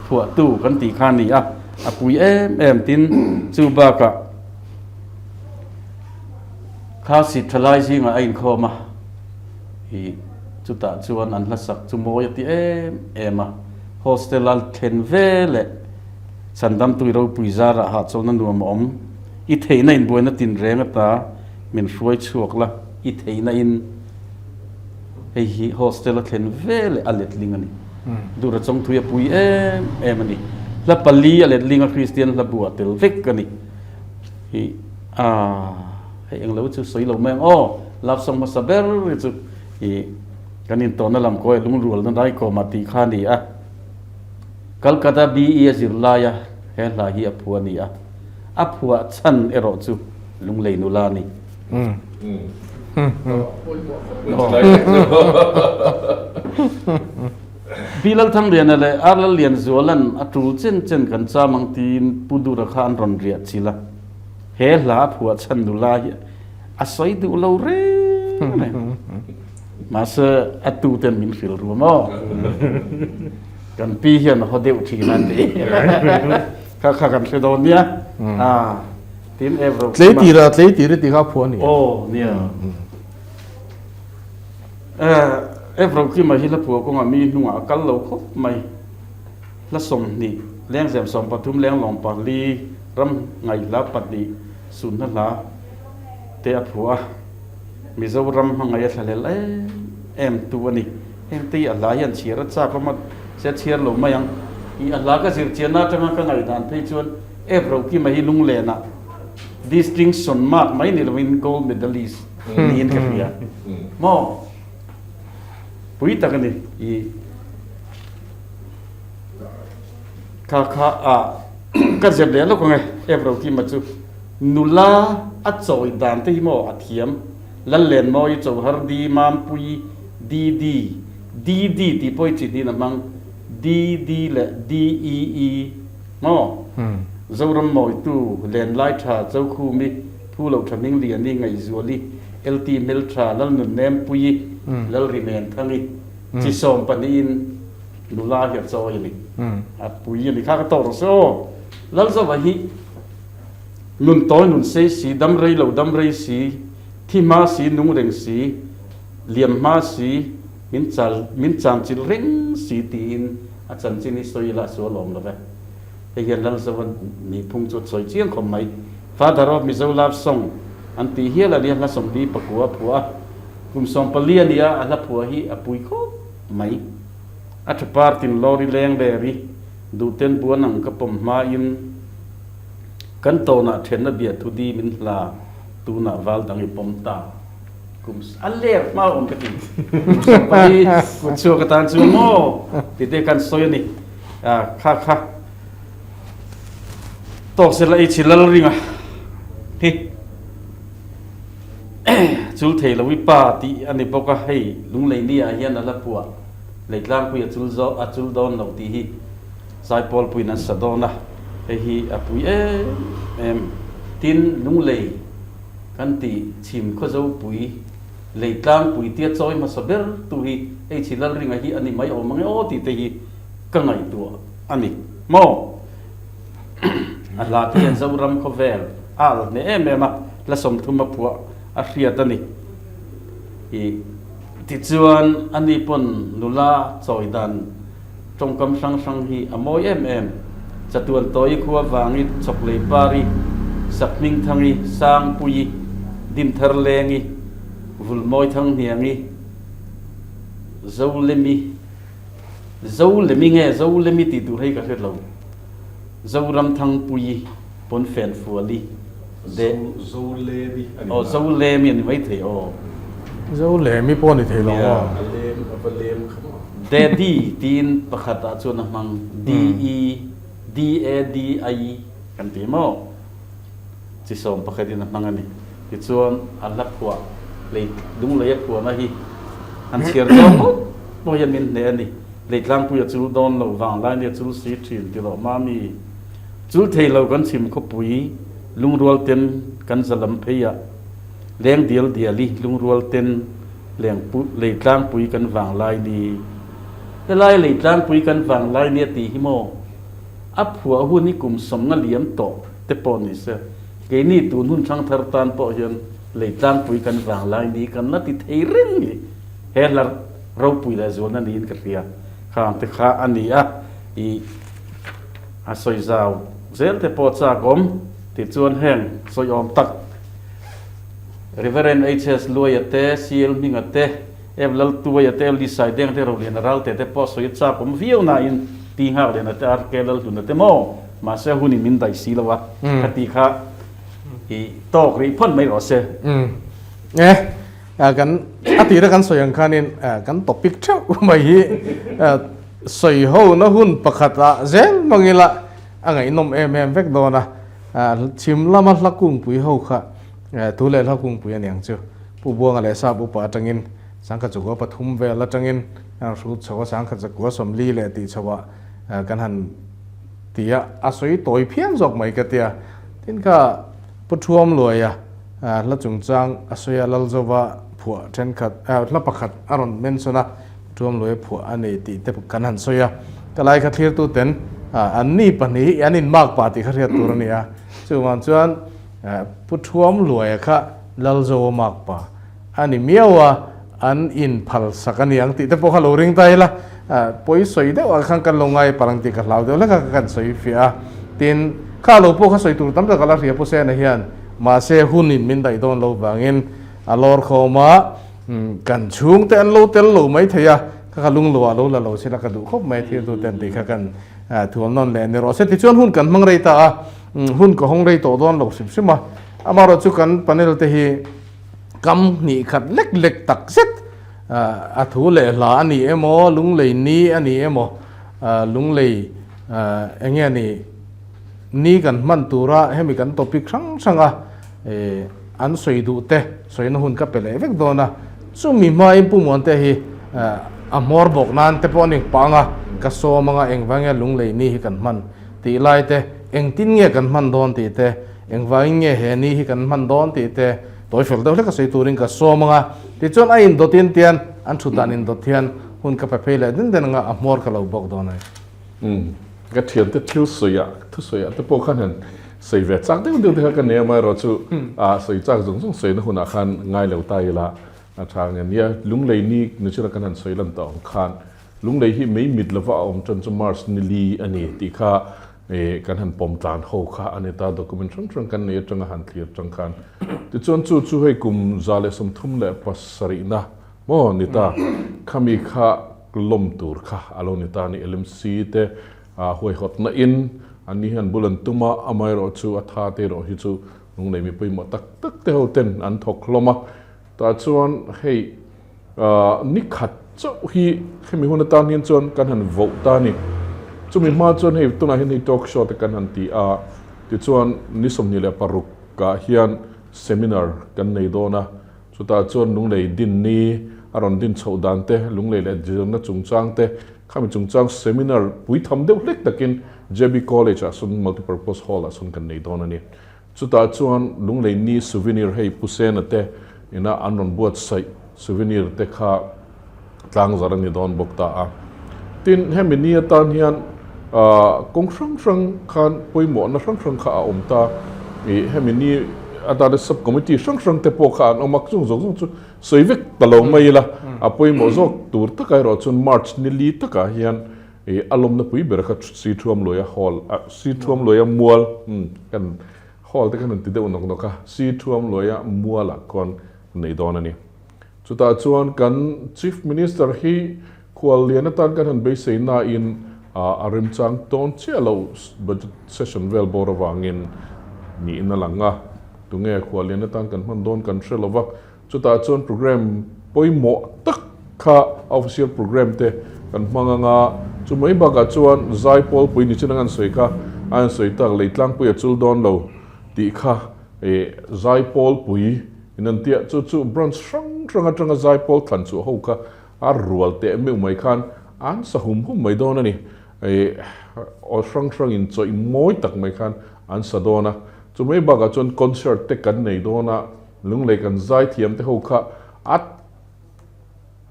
phuahtu kan tih kha a ni a, a pui em em tin chu bakah Khasi thalai zingah a inkhawm a, ih chutah chuan an hlasak chu mawi a ti em em a, hostel a thlen ve leh Chhandamtui ropui zarah hahchawlhna nuam a awm, i theihna inbuaina tinreng ata min hruai chhuak la, i theihna in hei hi hostel a thlen ve leh a letling a ni. Dura Chawngthui a pui em em a ni. Hla pali a letling a Kristian hla bu ah tel vek a ni. Hi a hei englo chu sawi lo mai ang aw, love song hmasa ber hi chu ih kan intawhna lam kawi lungrualna daikawmah tih kha a ni a. Calcutta BE a zir laia he hla hi a phuah a ni a, a phuah chhan erawh chu Lunglei nula a ni. Pi Lalthangliana leh Ar Lallianzuala'n a tul chen chen kan cham ang tiin Pu Dura kha an rawn riah chilh a, he hla a phuah chhan nula hi a sawi duh lo reng reng. Mahse a tu ten min hrilh ruam aw. Kan pi hian a haw deuh thin a ti. Kha kha kan hre dawn nia. A tin Evro.
Tlei tira tlei tiri ti kha phuah a ni.
Aw nia. Evro Kima hi hla phuah kawngah mi hnungah a kal lo khawp mai. Hla 20, lengzem 13, lenglawng pali, ram ngaihhla pahnih, sunhna hla te a phuah a. Mizoram hmangaih a thlahlel em em tu a ni. Heng te hi a hla hian chhiar a chak awm a, se a chhiar lo mai ang. I a hla ka zir chianna atanga ka ngaihdan phei chuan Ep Rokima hi Lunglenah distinction mark mai ni loin gold medalist niin ka hria. Maw? Pui tak a ni. I kha kha a ka zep leh lawk ang e Ep Rokima chu. Nula a chawi dan te hi maw a thiam. Lallenmawi, Chohardi, Mampui, Didi, Didi tih pawh hi chi hnin a hmang, Didi leh Dee maw? Zoram Mawitu, Lenlai Tha, Chokhumi, Phulo Tha Hmingliani, Ngaihzuali, LT Hmeltha, Lalnunnempuii, Lalrimenthangi, chi 12in nula hi a chawi a ni. A pui a ni kha ka tawk rawh se aw. Lalzova hi Nun tawi nun sei si, dam rei lo dam rei si, thi hma si nung reng si, liam hma si, min chal min cham chilh reng si tiin a chanchin hi sawi ila a sual awm lo ve. Hei hian Lalzova nihphung chu a sawi chiang khawp mai. Father of Mizo Love Song an tih hial a nia, hla 49 a phuah a, kum 14 a nia a hla phuah hi a pui khawp mai. A tha par tin lawri leng leri duhten buan ang ka pawm hmain, Kan tawnah thenna bia thu di min hla tunah val dang i pawm ta. Kum a ler hma awm ka ti. Kum 14 kut chhuak atan chuan maw ti te kan sawi a ni. Kha kha tawk sela i chi lal ring a hi chul thei lo i pa tih a ni bawk a hei lunglei ni ah hian a la phuah leitlangpui a chul zawh a chul dawn lo tih hi Zaipawlpuiin an sa dawn a, hei hi a pui em em. Tin, Lunglei kan tih chhim Khawzopui lei tlangpui tia chawi hmasa ber tu hi hei chhi Lalringa hi a ni mai awm ang e aw tih te hi ka ngaihtuah a ni maw? A hla te hian Zoram khawvel a al hneh em em a, hla 30 a phuah a hriat a ni. Ih tichuan ani pawn nula chawi dan Tawngkam hrang hrang hi a mawi em em. Chatuan Tawi khua vangi Chawklei Pari, Sakhmingthangi, Sangpuii, Dinthar Lengi, Vulmawi Thanghniangi, Zolemi, Zolemi nge Zolemi tih tur hei ka hre lo, Zoramthangpuii, Pawnfen Fuali, De.
Zolemi
a ni na. Aw Zolemi a ni maithei aw.
Zolemi pawh a ni thei lo maw?
A lem a va lem kha maw?
Daddy tiin pakhat ah chuan a hmang D-E D-A-D-I kan ti maw? Chi 11 in a hmang a ni. Tichuan a hla phuah lei lunglei a phuahna hi an chhiar zawng ngawt pawh hian min hneh a ni. Leitlangpui a chul dawn lo, vanglai nia chul si thin ti rawh mami. Chul thei lo kan chhim khawpui. Lungrual ten kan za lam phei ah leng dial dial i lungrual ten lengpu leitlangpui kan vang lai ni. Helai leitlangpui kan vang lai ni a tih hi maw? A phuah hun hi kum sawmnga liam tawh te pawh ni se, keini tun hun hrangthar tan pawh hian leitlangpui kan vang lai ni kan la ti thei reng ni. He hla ropui leh zualna niin ka hria. Khang te kha a ni a, ih a sawi zau zel te pawh chak awm tichuan heng sawi awm tak Reverend HS Luaia te, CL Hminga te, F Laltuaia te, LD Saideng te, Roliana Ralte te pawh sawi chak awm viau nain Pi Nghakliana te, RK Lalhluna te maw mahse hunin min daih si lo a, khati kha ih tawk rih phawt mai rawh se.
E. Kan a tira kan sawi ang khanin kan topic theuh mai hi sawi ho na hun pakhat ah zel hmang ila a ngaihnawm em em vek dawn a. Chhim lama hla kungpui ho kha thu leh hla kungpui a ni ang chu. Pu Buanga leh Sap upa atangin sangkhat chukua pathum vel atangin kan hrut chho a, sangkhat chukua 40 leh tih chho ah kan han ti a, a sawi tawi phian zawk mai ka tia. Tin kha Pu Thuamluaia Hla chungchang a sawi a, Lalzova phuah thenkhat, hla pakhat a rawn mention a, Thuamluaia phuah a ni tih te kan han sawi a. Ka lai kha thlirtu ten an ni pahnih hi an inmak pah tih kha hriat tur a ni a. Chuvang chuan Pu Thuamluaia kha Lalzova mak pa a ni miau a, an inphal sak a ni ang tih te pawh kha lo ring ta ila, pawi sawi deuh ah khan kan lo ngai palh ang tih ka hlau deuh hlek a, ka kan sawi fiah a. Tin, kha lo pawh kha sawi tur tam tak a la hria Pu Sena hian, mahse hunin min daih dawn lo vangin a lawr khawm a, kan chhungte an lo tel lo mai thei a, kha kha lunglo ah lo la lo sila ka duh khawp mai thiltu ten tih kha kan thuam nawn leh ni rawh se. Tichuan hun kan hmang rei ta a, hun ka hawng rei tawh dawn lo hrim hrim a, amaherawhchu kan panel te hi, Kam hnih khat lek lek tak zet a thu leh hla a ni emaw, lunglei ni a ni emaw, lunglei eng nge ni ni kan hman tura hemi kan topic hrang hrang a an sawi duh te sawina hun ka pe leh vek dawn a, chumi hmain Pu Muante hi a hmawr bawk nan te pawh a ni pang a, ka sawm anga engvang nge lunglei ni hi kan hman tih lai te, engtin nge kan hman dawn tih te, Engvangin nge he ni hi kan hman dawn tih te tawi fel deuh hlek a sawi turin ka sawm ang a, tichuan a indawt in tian an thut dan indawt hian hun ka pe phei leh den den ang a, a hmawr ka lo bawk dawn a ni.
Umm, ka thiante thil sawiah, thusawiah te pawh khan han sawi ve chak deuh deuh te kha ka nei a, amaherawhchu a sawi chak zawng zawng sawina hunah khan ngai lo ta ila a tha ang em. Nia, Lunglei ni ni chuna kan han sawi lan tawh ang khan Lunglei hi mei mit lova a awm tan chu March ni li a ni tih kha Ih, kan han pawm tlan ho kha a ni ta, document hrang hrang kan nei atanga han thlir atang khan. Tichuan chu chu hei kum 137na maw ni ta, khami kha lawm tur kha a lo ni ta a ni. LMC te huaihawtna in an ni hian bul an tum a, amaherawh chu a tha te erawh hi chu lunglei mi pawimawh tak tak te ho ten an thawk hlawm a. Tah chuan hei ni khat chauh hi hemi hun atan hian chuan kan han voh ta a ni. Chumi hma chuan hei tunah hian hei talk show te kan han ti a, tichuan ni 26 ah hian seminar kan nei dawn a, chutah chuan Lunglei dinni a rawn din chhoh dan te, Lunglei leh zirna chungchang te, khami chungchang seminar puitham deuh hlek takin JB College ah sawn multipurpose hall ah sawn kan nei dawn a ni. Chutah chuan Lunglei ni souvenir hei Pu Sena te ina an rawn buatsaih souvenir te kha tlangzar a ni dawn bawk ta a. Tin, hemi ni atan hian kawng hrang hrang khan pawimawhna hrang hrang kha a awm ta. Ih, hemi ni atana sub committee hrang hrang te pawh kha an awm a, chung zawng zawng chu sawi vek ta lo mai ila, a pawimawh zawk tur takah erawh chuan March ni li takah hian I a lawmna pui ber kha Si Thuamluaia Hall, Si Thuamluaia Mual, kan Hall te khan an ti deuh nawk nawk a, Si Thuamluaia Mualah khawn nei dawn a ni. Chutah chuan kan Chief Minister hi khuallian atan kan han beisei nain a remchang tawn chiah lo budget session vel bawr avangin niin a lang a, tunge khuallian atan kan hman dawn kan hre lova, Chutah chuan programme pawimawh tak kha official programme te kan hmang ang a, chu mai bakah chuan zaipawl pui ni chin ang an sawi kha a an sawi tak lei tlangpui a chul dawn lo tih kha ih zaipawl pui in an tia chu chu branch hrang hrang atanga zaipawl thlan chhuah ho kha a rual teh meuh mai khan an sa hum hum mai dawn a ni. Ih aw hrang hrang in chawih mawi tak mai khan an sa dawn a. Chumai bakah chuan concert te kan nei dawn a, Lunglei kan zaithiam te ho kha a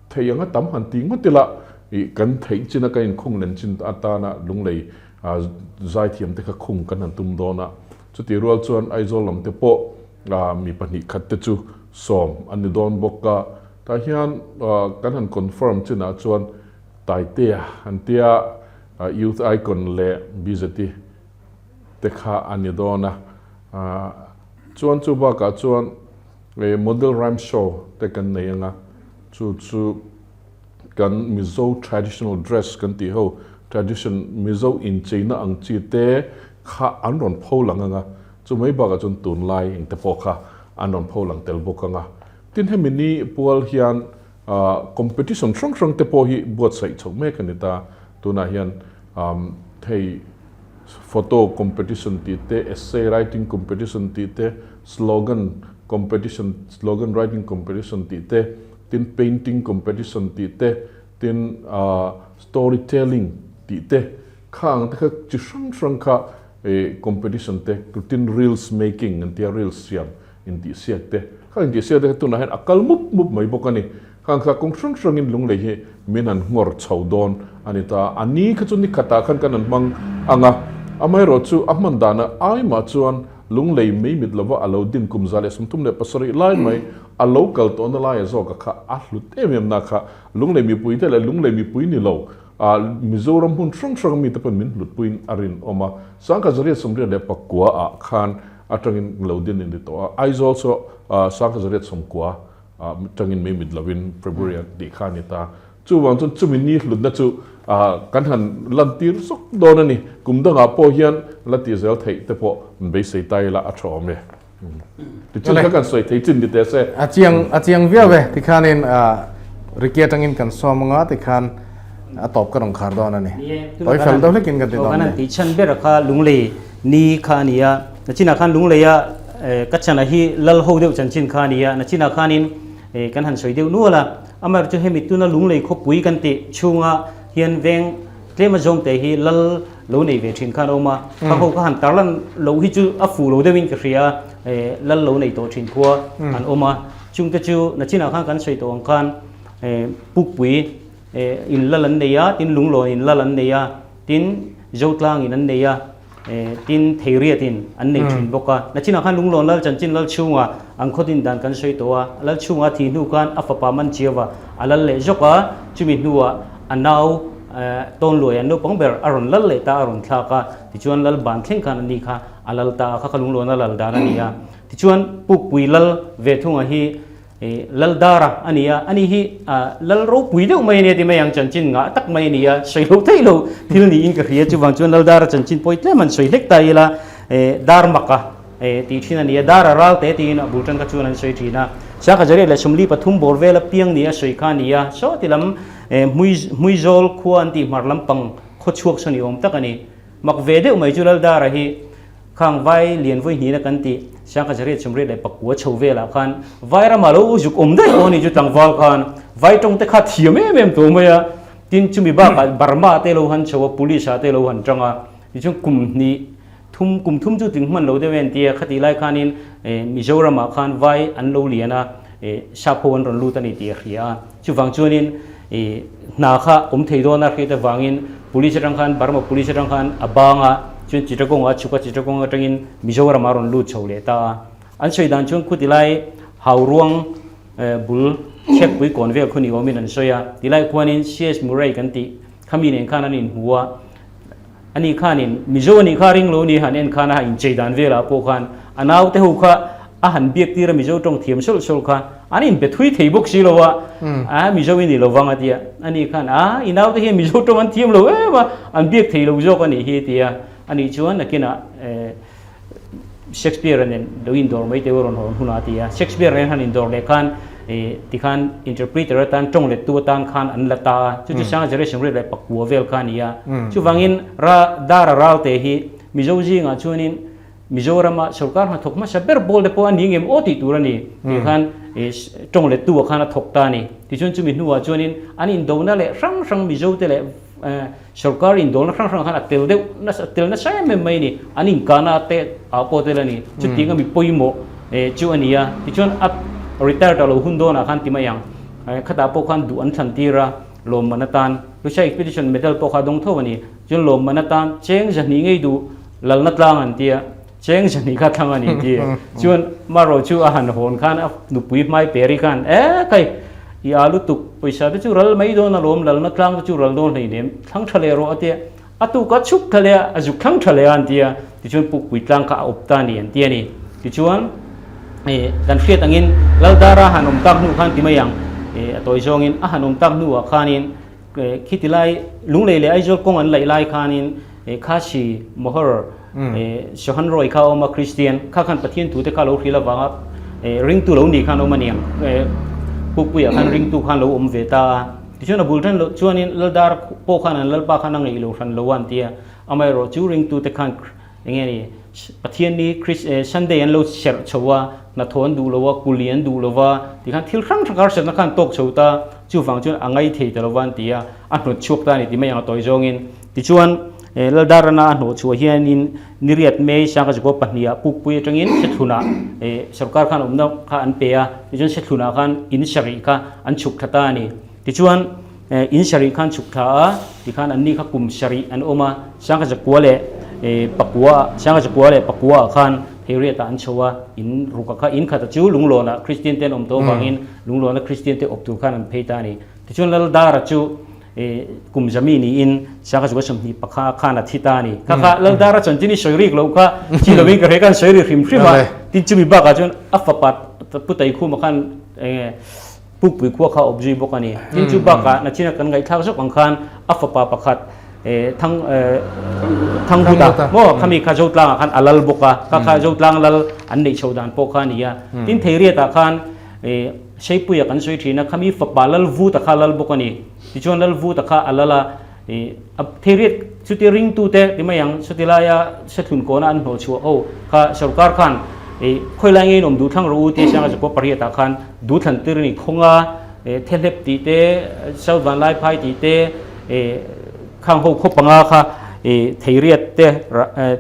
thei anga tam han ti ngawt ila ih kan theih chin a kan inkhung len chin atana Lunglei zaithiam te kha khung kan han tum dawn a. Chutih rual chuan Aizawl lam te pawh mi pahnih khat te chu sawm an ni dawn bawk a. Tah hian kan han confirm chinah chuan Taitea an tia Youth Icon leh BZT te kha a ni dawn a. Chuan chu bakah chuan model rhyme show te kan nei anga chu chu kan Mizo traditional dress kan tih ho tradition Mizo incheina ang chi te kha an rawn pho lang anga chu mai bakah chuan tunlai engte pawh kha an rawn pho lang tel bawk anga. Tin hemi ni pual hian Competition hrang hrang te pawh hi buatsaih chhoh mek a ni ta. Tunah hian hei photo competition tih te, essay writing competition tih te, slogan competition, slogan writing competition tih te, tin painting competition tih te, tin story telling tih te, khang te kha chi hrang hrang kha competition te, tin reels making an tia reels siam Intihsiak te, khang intihsiak te kha tunah hian a kal mup mup mai bawk a ni. Khang kha kawng hrang hrangin Lunglei hi min han nghawr chho dawn a ni ta. A ni kha chu ni khatah khan kan han hmang ang a, amaherawh chu a hman dana ai mah chuan Lunglei mei mit lova a lo din kum 137 lai mai a lo kal tawhna laia zawka kha a hlut em em na kha Lunglei mipuite leh Lunglei mipui ni lo a Mizoram hmun hrang hrang mite pawn min hlutpuiin a rinawm a. 1989 ah khan Atangin lo din in ni tawh a, Aizawl chu 1990 atangin mai mit lovin February a tih kha a ni ta. Chuvang chuan chumi ni hlutna chu kan han lantir zawk dawn a ni. Kum dangah pawh hian la tih zel theih te pawh beisei ta ila a tha awm e. Tichin kha kan sawi thei chin ni teh se.
A chiang a chiang viau e. Tikhanin Ricky atangin kan sawm anga tikhan a tawp ka rawn khar dawn a ni. Tawi fel deuh hlekin kan ti dawn a ni.
Kan han tih chhan ber kha Lunglei Ni kha a ni a, nachinah khan Lungleia ka chana hi lal ho deuh chanchin kha a ni a, nachinah khanin kan han sawi deuh nual a, amaherawhchu hemi tuna Lunglei khawpui kan tih chhunga hian veng tlema zawng te hi lal lo nei ve thin khan a awm a, kha ho kha han tarlan loh hi chu a fuh lo deuhin ka hria a, lal lo nei tawh thin khua an awm a, chungte chu nachinah khan kan sawi tawh ang khan Pukpui in lal an nei a, tin Lunglawn in lal an nei a. Tin, Zotlangin an nei a, tin, Theiriatin an nei thin bawk a. Nachinah khan Lunglawn Lal chanchin Lal chhunga an khaw din dan kan sawi tawh a. Lal chhunga a thih hnu khan a fapa man chiau a, a lal leh zawk a, chumi hnuah a nau Tawnluai an naupang ber a rawn lal leh ta a rawn thlak a, tichuan Lal ban thleng khan a ni kha a lal ta a, kha kha Lunglawn a lal dan a ni a. Tichuan, Pukpui Lal ve thunga hi Laldara a ni a, ani hi lal ropui deuh mai a nia ti mai ang, chanchin ngah tak mai a ni a, sawi loh theih loh thil niin ka hria, chuvang chuan Laldara chanchin pawi tlem an sawi hlek ta ila, Darmaka tih thin a ni a, Dara Ralte tiin a bul tan kha chuan an sawi thin a, Sangkhazaria leh 43 bawr vela piang ni a sawi kha a ni a, saw ti lam Hmuizawl khua an tih hmar lampang khawchhuak saw ni awm tak a ni, mak ve deuh mai chu Laldara hi. Khang vai lian vawi hnihna kan tih 1989 chho velah khan vai ramah lo zuk awm daih pawh a ni chu tlangval khan vai tawng te kha thiam em em tawh mai a, tin chumi bakah Burma te lo han chho a, police ah te lo han tang a, tichuan kum hnih thum kum thum chu tling hman lo deuh e an ti a, khatih lai khanin Mizoramah khan vai an lo lian a, sap ho an rawn lut a ni tih a hria a, chuvang chuanin hna kha awm thei dawn a hriat avangin police atang khan Burma police atang khan a bang a, chuan Chittagong ah a chhuk a, Chittagong atangin Mizoram ah a rawn lut chho leh ta a, an sawi dan chuan khuti lai Hauruang bul chhekpui kawn vel khu ni awmin an sawi a, tilai khuanin CS Murray kan tih khami nen khan an inhmu a. Ani khanin Mizo anih kha ring lo ni han en khan a inchei dan velah pawh khan a naute ho kha a han biak tir a Mizo tawng thiam sawlh sawlh kha an inbe thui thei bawk si lo a, a Mizo i ni lo vang a tia, ani khan a i naute hian Mizo tawng an thiam lo em a, an biak thei lo zawk a nih hi a ti a, ani chuan nakinah eh Shakespeare-a nen lo indawr mai teh u rawn hawn hunah a ti a. Shakespeare nen han indawr leh khan ih tikhan interpreter atan tawng lettu atan khan an la ta a. Chu chu Sanga Generation riat leh pakua vel kha a ni a. Chuvangin ra Dara Ralte hi Mizo zingah chuanin Mizorama sorkar hnathawk hmasa ber pawl te pawh a ni ngem aw tih tur a ni tih khan ih tawng lettu ah khan a thawk ta a ni. Tichuan chumi hnuah chuanin an indona leh hrang hrang Mizo te leh. Sorkar indawlna hrang hrangah khan a tel deuh nasa, a tel nasa em em mai a ni. An inkahna te ah pawh tel a ni. Chutiang a mi pawimawh chu a ni a. Tichuan a retired a lo hun dawnah khan ti mai ang. Khatah pawh khan duh an thlan tir a, lawmman atan Lushai Expedition Medal pawh kha a dawng tho a ni. Chuan lawmman atan cheng zahnih ngei duh lalna tlang an ti a, cheng zahnih kha thlang a ni ti. Chuan marawh chu a han hawn khan a nupui hmai peri khan, E kai! I a lutuk, pawisa te chu ral mai dawn alawm, lalna tlang te chu ral dawn hleinem, thlang tha leh rawh a tia. A tuk a chhuk tha leh a, a zuk thlang tha leh a an ti a, tichuan pukpui tlang kha a awp ta a ni an ti a ni. Tichuan eh kan hriat angin Laldara han awm tak hnu khan ti mai ang, eh a tawi zawngin a han awm tak hnuah khanin eh khiti lai Lunglei leh Aizawl kawng an laih lai khanin eh Khasi Mohor eh Sohan Roy kha a awm a Kristian kha khan Pathian thu te kha lo hril avanga eh ringtu lo nih khan awm a ni ang eh pukpuiah khan ringtu khan lo awm ve ta a. Tichuan a bul ṭan loh chuanin Laldar pawh khan an Lalpa khan a ngeih lo hran lo a an ti a, amaherawh chu ringtute khan eng nge ni Pathianni Chris Sunday an lo serh chho a, hnathawh an duh lo a, kuli an duh lo va, tikhan thil hrang hrang harsatna khan tawk chho ta, chuvang chuan a ngai thei ta lo va an ti a, a hnawt chhuak ta a ni ti mai ang a tawi zawngin. Tichuan Laldarana a hnawh chhuah hianin Niriat May Sangkazukua pahniha Pukpui atangin Sethlunah sorkar khan awmna kha an pe a, tichuan Sethlunah khan in sarih kha an chhuk thla ta a ni. Tichuan in sarih khan chhuk thla a, tikhan anni kha kum sarih an awm a, Sangkazukua leh Pakua, Sangkazukua leh Pakua ah khan Theiriatah an chho a, in ruka kha in khata chu Lunglawnah Kristian te an awm tawh avangin Lunglawnah Kristian te awp tur khan an phei ta a ni. Tichuan Laldara chu kum zami niin Sangha Zuka 20 pakha khan a thi ta a ni. Kha kha Laldara chanchin i sawi rik loh kha chi lovin ka hre khan sawi ri hrim hrim a. Tin chumi bakah chuan a fapa Pu Taikhuma khan enge Pukpui khua kha a awp zui bawk a ni. Tin chu bakah nachina kan ngaihthlak zawk ang khan a fapa pakhat Thang Thanghuta maw khami kha Zotlangah khan a lal bawk a. Kha kha Zotlang lal an neih chho dan pawh kha a ni a. Tin Theiriatah khan Seipuia kan sawi thin a, khami fapa Lalvuta kha lal bawk a ni. Tichuan Lalvuta kha a lal a, ih a theiriat chuti ringtute ti mai ang, chuti laia Sethlun kawna an hnawh chhuah ho kha sorkar khan ih khawi lai ngeiin awm duh thlang rawh u tia Sianga Zakua pariatah khan duh thlan tir a ni. Khawnga ih Thehlep tih te, South Vanlaiphai tih te ih khang ho khaw panga kha ih theiriat te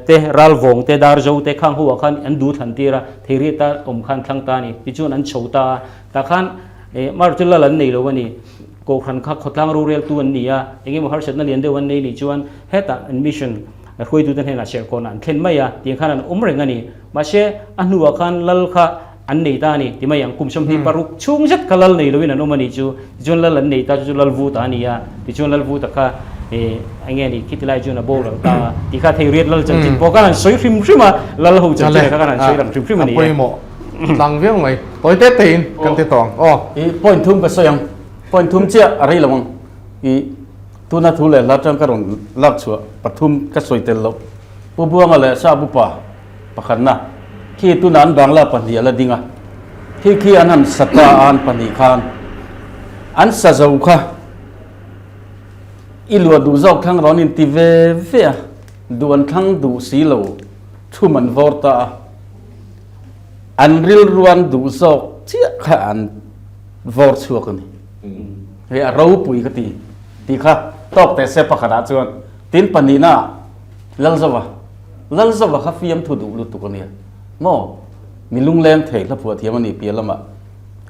te Ralvawng te Darzo te khang ho ah khan an duh thlan tir a. Theiriata awm khan thlang ta a ni. Tichuan an chho ta a, tah khan mar chu lal an nei lo a ni. Kohhran kha khawtlang roreltu an ni a, eng emaw harsatna lian deuh an nei nih chuan hetah an mission hruaitute hnenah serhkawnah an thlen mai a, tiang khan an awm reng a ni. Mahse a hnuah khan lal kha an nei ta a ni ti mai ang. Kum 26 chhung zet kha lal nei loin an awm a nih chu. Tichuan lal an nei ta chu chu lal vu ta a ni a, tichuan lal vu ta kha eh eng nge ni khiti lai chuan a boral ta a, ti kha thei riat lal chanchin pawh khan an sawi hrim hrim a, lal ho chanchin kha khan an sawi lang hrim hrim a ni e.
A pawimawh tlang viau mai, tawi te te in kan ti tawh ang aw.
I point thum ka sawi ang, point thum chiah a rei lo ang, i tuna thu leh hla tang ka rawn lak chhuah pathum ka sawi tel loh, Pu Buanga leh Sap upa Pakhatna, khi tuna an Bangla pahnih a la ding a, khi khi an han sa ta a an pahnih khan an sa zo kha i luah duh zawk thlang rawn in ti ve ve a, duh an thlang duh si lo thum an vawr ta a, an rilruan duh zawk chiah kha an vawr chhuak a ni. Hei a ropui ka ti tih kha tawk teh se pakhatah chuan tin pahnihna ah Lalzova Lalzova kha fiamthu duh lutuk a nia maw? Mi lungleng thei hla phuah thiam a nih piah lamah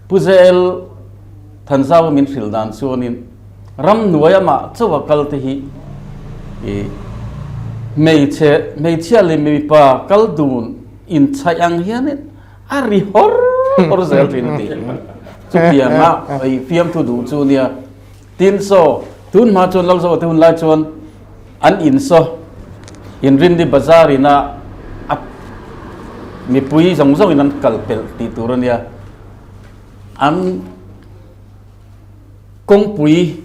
Pu JL Thanzau min hrilh dan chuanin ramhnuai amah chauha kal te hi ih hmeichhe hmeichhia leh mipa kal dun inchhaih ang hianin a ri hawr hawr zel thin a ti. Chutianga ih fiamthu duh chu nia. Tin saw, tun hma chuan Lalzova te hun lai chuan an in saw Inrinni Bazar ina a mipui zawng zawngin an kal pelh tih tur a nia. An kawngpui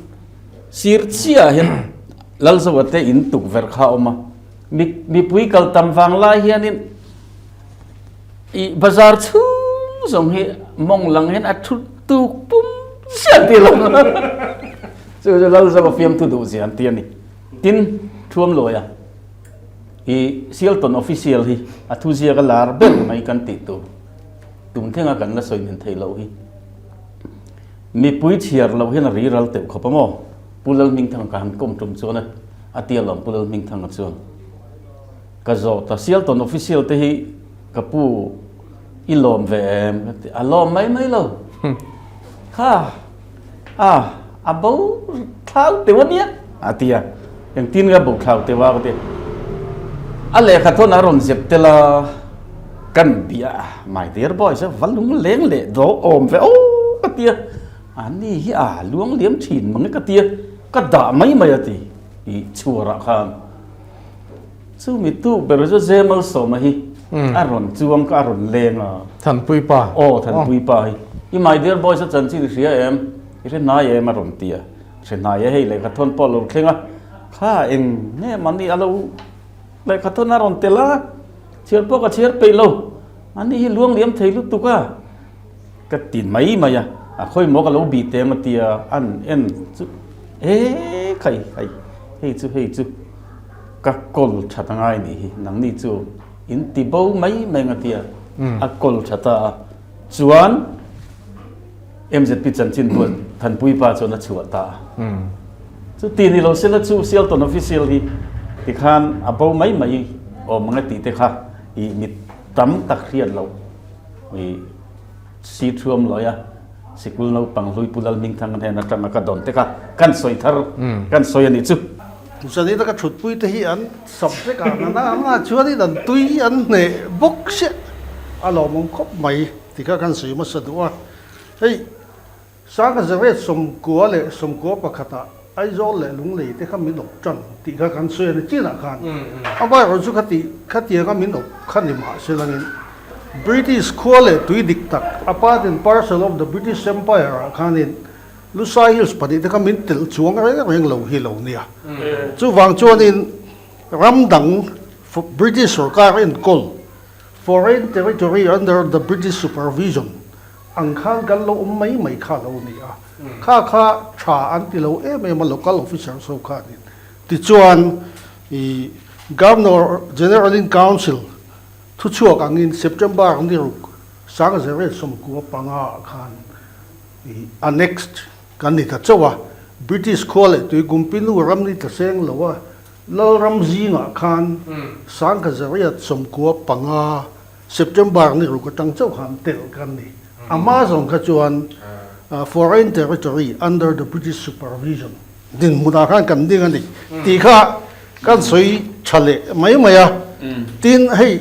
sir chiah hian Lalzova te in tukverh kha a awm a. Mipui kal tam vang lai hianin I bazar chhung zawng hi mawng lang hian a thu tuk pum ziah ti lo. Chu chu lal zauh a fiamthu duh zia an ti a ni. Tin, Thuam Lawia i Sialton official hi a thu ziak a lar ber mai kan tih tur tum thlenga kan la sawi nen theih loh hi. Mipui chhiar loh hian a ri ral teuh khawp a maw? Pu Lalhmingthanga ka han kawm tum chuan a tia lawm Pu Lalhmingthanga chuan ka zawh ta Sialton official te hi ka pu i lawm ve em ka ti a lawm mai mai lo kha a a bo thlau teuh a nia a ti a engtin nge a bo thlau teuh a ka ti a lehkha thawn a rawn zep tel a kan bia my dear boys a va lung leng leh daw awm ve aw ka ti a. A ni hi a luang liam thin mang e ka tia, ka dah mai mai a ti i chhuarah khan. Chumi tu ber chu Zemal Sawma hi a rawn chuang ka a rawn leng a.
Thanpui pa.
Aw Thanpui pa hi. I my dear boys a chanchin i hria em? I hre hnai em a rawn ti a. Hre hnai e hei lehkha thawn pawh a lo thleng a. Kha eng nge mahni a lo lehkha thawn a rawn tel a, chhiar pawh ka chhiar peih lo. A ni hi luang liam thei lutuk a. Ka ti mai mai a, a khawi maw ka lo bih teh ang a tia an en chu e khai hei hei chu hei chu ka kawl that angai nih hi nangni chu in ti bo mai mai ang a tia a kawl tha ta a chuan MZP chanchin buat Thanpui pa chuan a chhuah ta a chu ti ni lo sela chu Sialton official hi tikhan a bo mai mai awm ang a tih te kha ih mi tam tak hriat loh. I si thuam lawi a, sikul naupang hlui Pu Lalhmingthanga hnen atanga ka dawn te kha kan sawi thar, kan sawi a nih chu.
Zanina ka thutpui te hi an subject ah nana an ngah chuanin an tui an hneh bawk chiah a lawmawm khawp mai ti kha kan sawi hmasa duh a. Hei Sangazareth 91 ah Aizawl leh Lunglei te kha min awp tan tih kha kan sawi a ni chinah khan amaherawh chu khati khatianga min awp kha ni mah se langin British khua leh tui dik tak a part and parcel of the British Empire ah khanin Lushai Hills pahnih te kha min telh chuang reng reng lo hi lo nia. Chuvang chuanin ram dang British sorkar enkawl Foreign territory under the British supervision Ang khan kan lo awm mai mai kha lo ni a, kha kha tha an ti lo em em a local officers ho khanin. Tichuan i Governor General in Council thuchhuak angin September ni ruk 1995 ah khan i annexed kan ni ta chauh a, British khua leh Tuikumpinu ram ni ta seng lo a, Lalram zingah khan 1995 September ni ruk atang chauh khan tel kan ni. A hma zawng kha chuan Foreign Territory under the British Supervision dinhmunah khan kan ding a ni tih kha kan sawi tha leh mai mai a. Tin, hei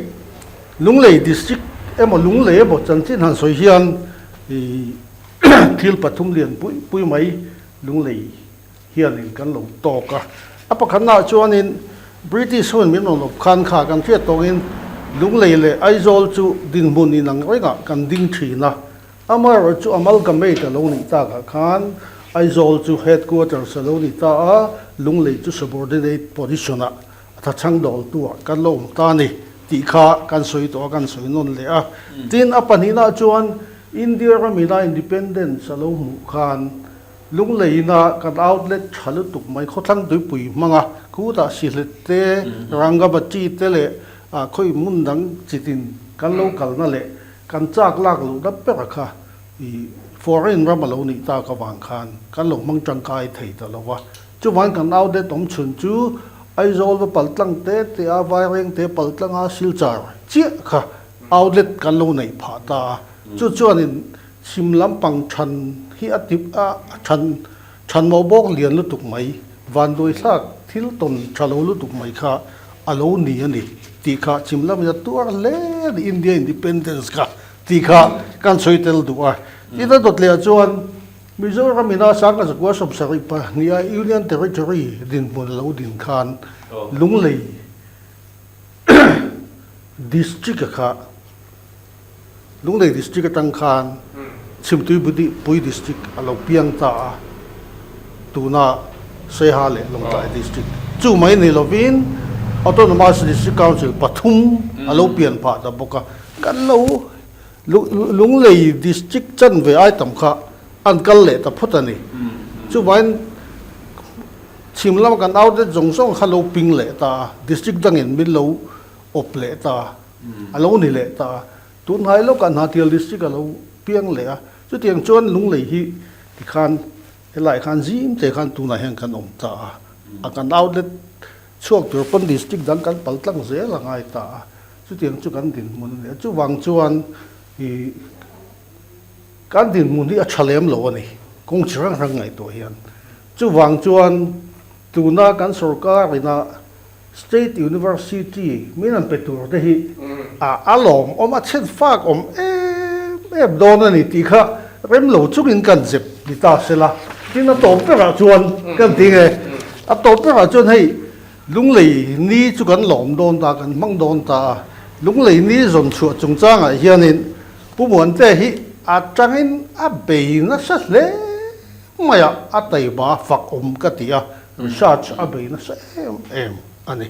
Lunglei District emaw Lunglei emaw chanchin han sawi hian thil pathum lian pui pui mai Lunglei hianin kan lo tawk a. A pakhatnaah chuanin British hun min rawn awp khan kha kan hriat tawngin Lunglei leh Aizawl chu dinhmun inang rengah kan ding thin a. Amaherawh chu amalgamate a lo nih takah khan Aizawl chu headquarters a lo ni ta a, Lunglei chu subordinate position-ah a thachhang dawltuah kan lo awm ta a ni tih kha kan sawi tawh a, kan sawi nawn leh a. Tin, a pahnihnaah chuan India ramina independence a lo hmuh khan Lungleina kan outlet tha lutuk mai khawthlang tuipui hmanga khutah sihlet te, Rangabati te leh khawi hmun dang chitin kan lo kalna leh kan chak lak luhna bera kha i foreign ram a lo nih tak avang khan kan lo hmang tangkai thei ta lo va. Chuvangin kan outlet awm chhun chu Aizawl va paltlang te te a Vaireng te paltlanga Silchar chiah kha outlet kan lo neih phah ta a. Chu chuanin Chhim lampang than hi a tip a, than than mawh bawk lian lutuk mai, vanduai thlak thil tawn tha lo lutuk mai kha a lo ni a ni tih kha chhim lamin a tuar hle a ni, India Independence kha tih kha kan sawi tel duh a. Tin a dawt leh ah chuan Mizoram ina 1972 a Union Territory dinhmun a lo din khan Lunglei District a kha Lunglei District atang khan Chhimtui Pui District a lo piang ta a, tuna Saiha leh Lawngtlai District chu mai ni lovin Autonomous District Council pathum a lo pian phah ta bawk a, kan lo Lunglei District chanve ai tam kha an kal leh ta phawt a ni. Chuvangin chhim lama kan outlet zawng zawng kha lo ping leh ta a, District dangin min lo awp leh ta a. A lo ni leh ta a, tunhnai lawkah Hnahtial District a lo piang leh a, chutiang chuan Lunglei hi tikhan Helaiah khan zim te khan tunah hian kan awm ta a, a kan outlet chhuak tur pawn district dang kan pal tlang zel a ngai ta a, chutiang chu kan dinhmun a ni a. Chuvang chuan ih kan dinhmun hi a tha lem lo a ni, kawng chi hrang hrang ngaihtuah hian. Chuvang chuan tuna kan sorkar ina State University min an pe tur te hi a a lawmawm a chhen fak awm em em dawn a ni tih kha rem lo chungin kan zep ni ta se la. Tin a tawp berah chuan kan ti nge a tawp berah chuan hei Lunglei ni chu kan lawm dawn ta kan hmang dawn ta a, Lunglei ni zawn chhuah chungchangah hianin Pu Muante hi a tangin a bei nasa hle mai a, a taima fak awm ka ti a, research a bei nasa em em a ni.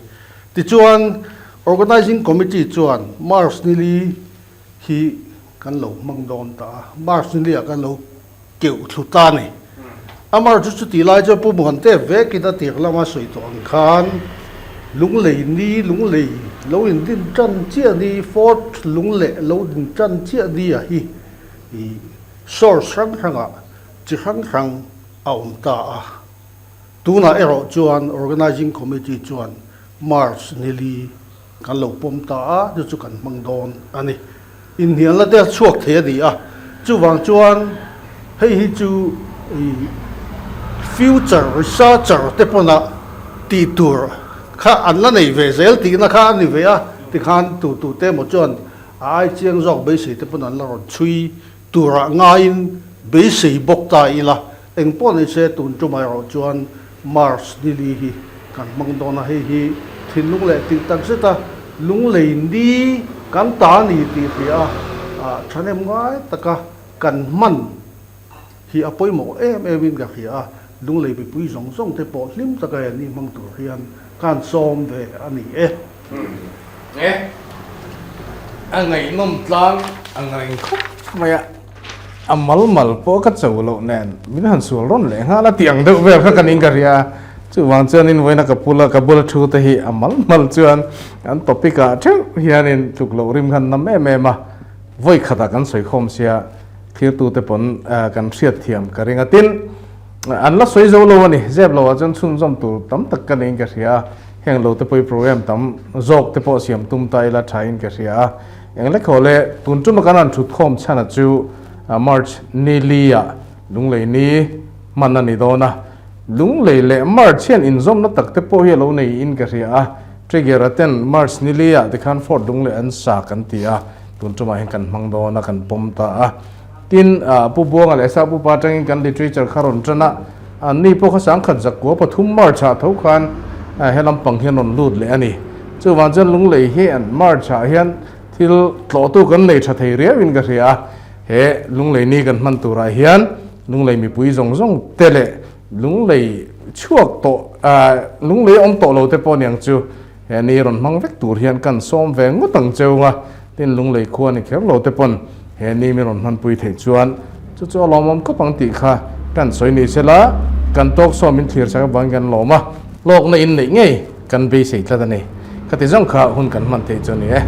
Tichuan, Organising Committee chuan March nili hi kan lo hmang dawn ta a, March nili ah kan lo keuh thlu ta a ni. A March chu chutih lai chuan Pu Muante vekin a tir lama sawi tawh ang khan Lunglei ni, Lunglei lo indin tan chiah ni, Fort Lungleh lo din tan chiah ni a hi source hrang hrangah chi hrang hrang a awm ta a. Tunah erawh chuan Organising Committee chuan March nili kan lo pawm ta a, chu chu kan hmang dawn a ni. Inhnialna te a chhuak thei a ni a, chuvang chuan hei hi chu future researcher te pawn-a tih tur kha an la nei ve zel tihna kha a ni ve a, tikhan tu tu te emaw chuan a ai chiang zawk beisei te pawn an la rawn chhui Turah ngaiin beisei bawk ta ila, eng pawh ni se tun tumah erawh chuan March nili hi kan hmang dawn a, hei hi thinlung leh tih tak zeta lunglei ni kan ta ni tih hria a, thahnem ngai taka kan hman hi a pawimawh em em in ka hria a, lunglei mipui zawng zawng te pawh hlim taka he ni hmang tur hian kan sawm ve a ni e.
E, a ngaihnawm tlang ang reng khawp mai a, a mal mal pawh ka cho loh nen min han sual rawn leh nghal a tih ang deuh vel kha ka ning ka ria a, chuvang chuanin vawiina ka pula ka bula thu te hi a mal mal chuan an topic ah theuh hianin tluk loh rim khan nam em em a, vawi khatah kan sawi khawm sia thirtute pawn kan hriat thiam ka ring a, tin an la sawi zo lo a ni, zep lo ah chuan chhunzawm tur tam tak ka niin ka hria a. Heng lo te pawh i program tam zawk te pawh siam tum ta ila tha in ka hria a. Eng lekhaw le tun tuma kan han thut khawm chhan a chu March ni li ah Lunglei ni hman a ni dawn a. Lunglei leh March hian inzawmna tak te pawh hi a lo nei in ka hria a. Trigger a ten March ni li ah tikhan Fort Lunglei an sa kan ti a, tun tumah hian kan hmang dawn a kan pawm ta a. Tin, Pu Buanga leh Sa Pupa atangin kan literature kha rawn tan a, anni pawh kha sangkhat zakua pathum March ah tho khan he lampang hian rawn lut leh a ni. Chuvang chuan Lunglei hi an March ah hian thil tlawhtu kan nei tha thei riau in ka hria a, he Lunglei ni kan hman turah hian Lunglei mipui zawng zawng te leh Lunglei chhuak tawh, Lunglei awm tawh lo te pawh niang chu He ni rawn hmang vek tur hian kan sawm ve ngawt ang cheu nga, tin Lunglei khua ni kher lo te pawn he ni mi rawn hmanpui theih chuan chu chu a lawmawm khawp ang tih kha kan sawi ni sela, kan tawk sawm in thlir sak avangin kan lawm a, hlawkna in neih ngei kan beisei tlat a ni. Khati zawng kha hun kan hman theih chu a ni e.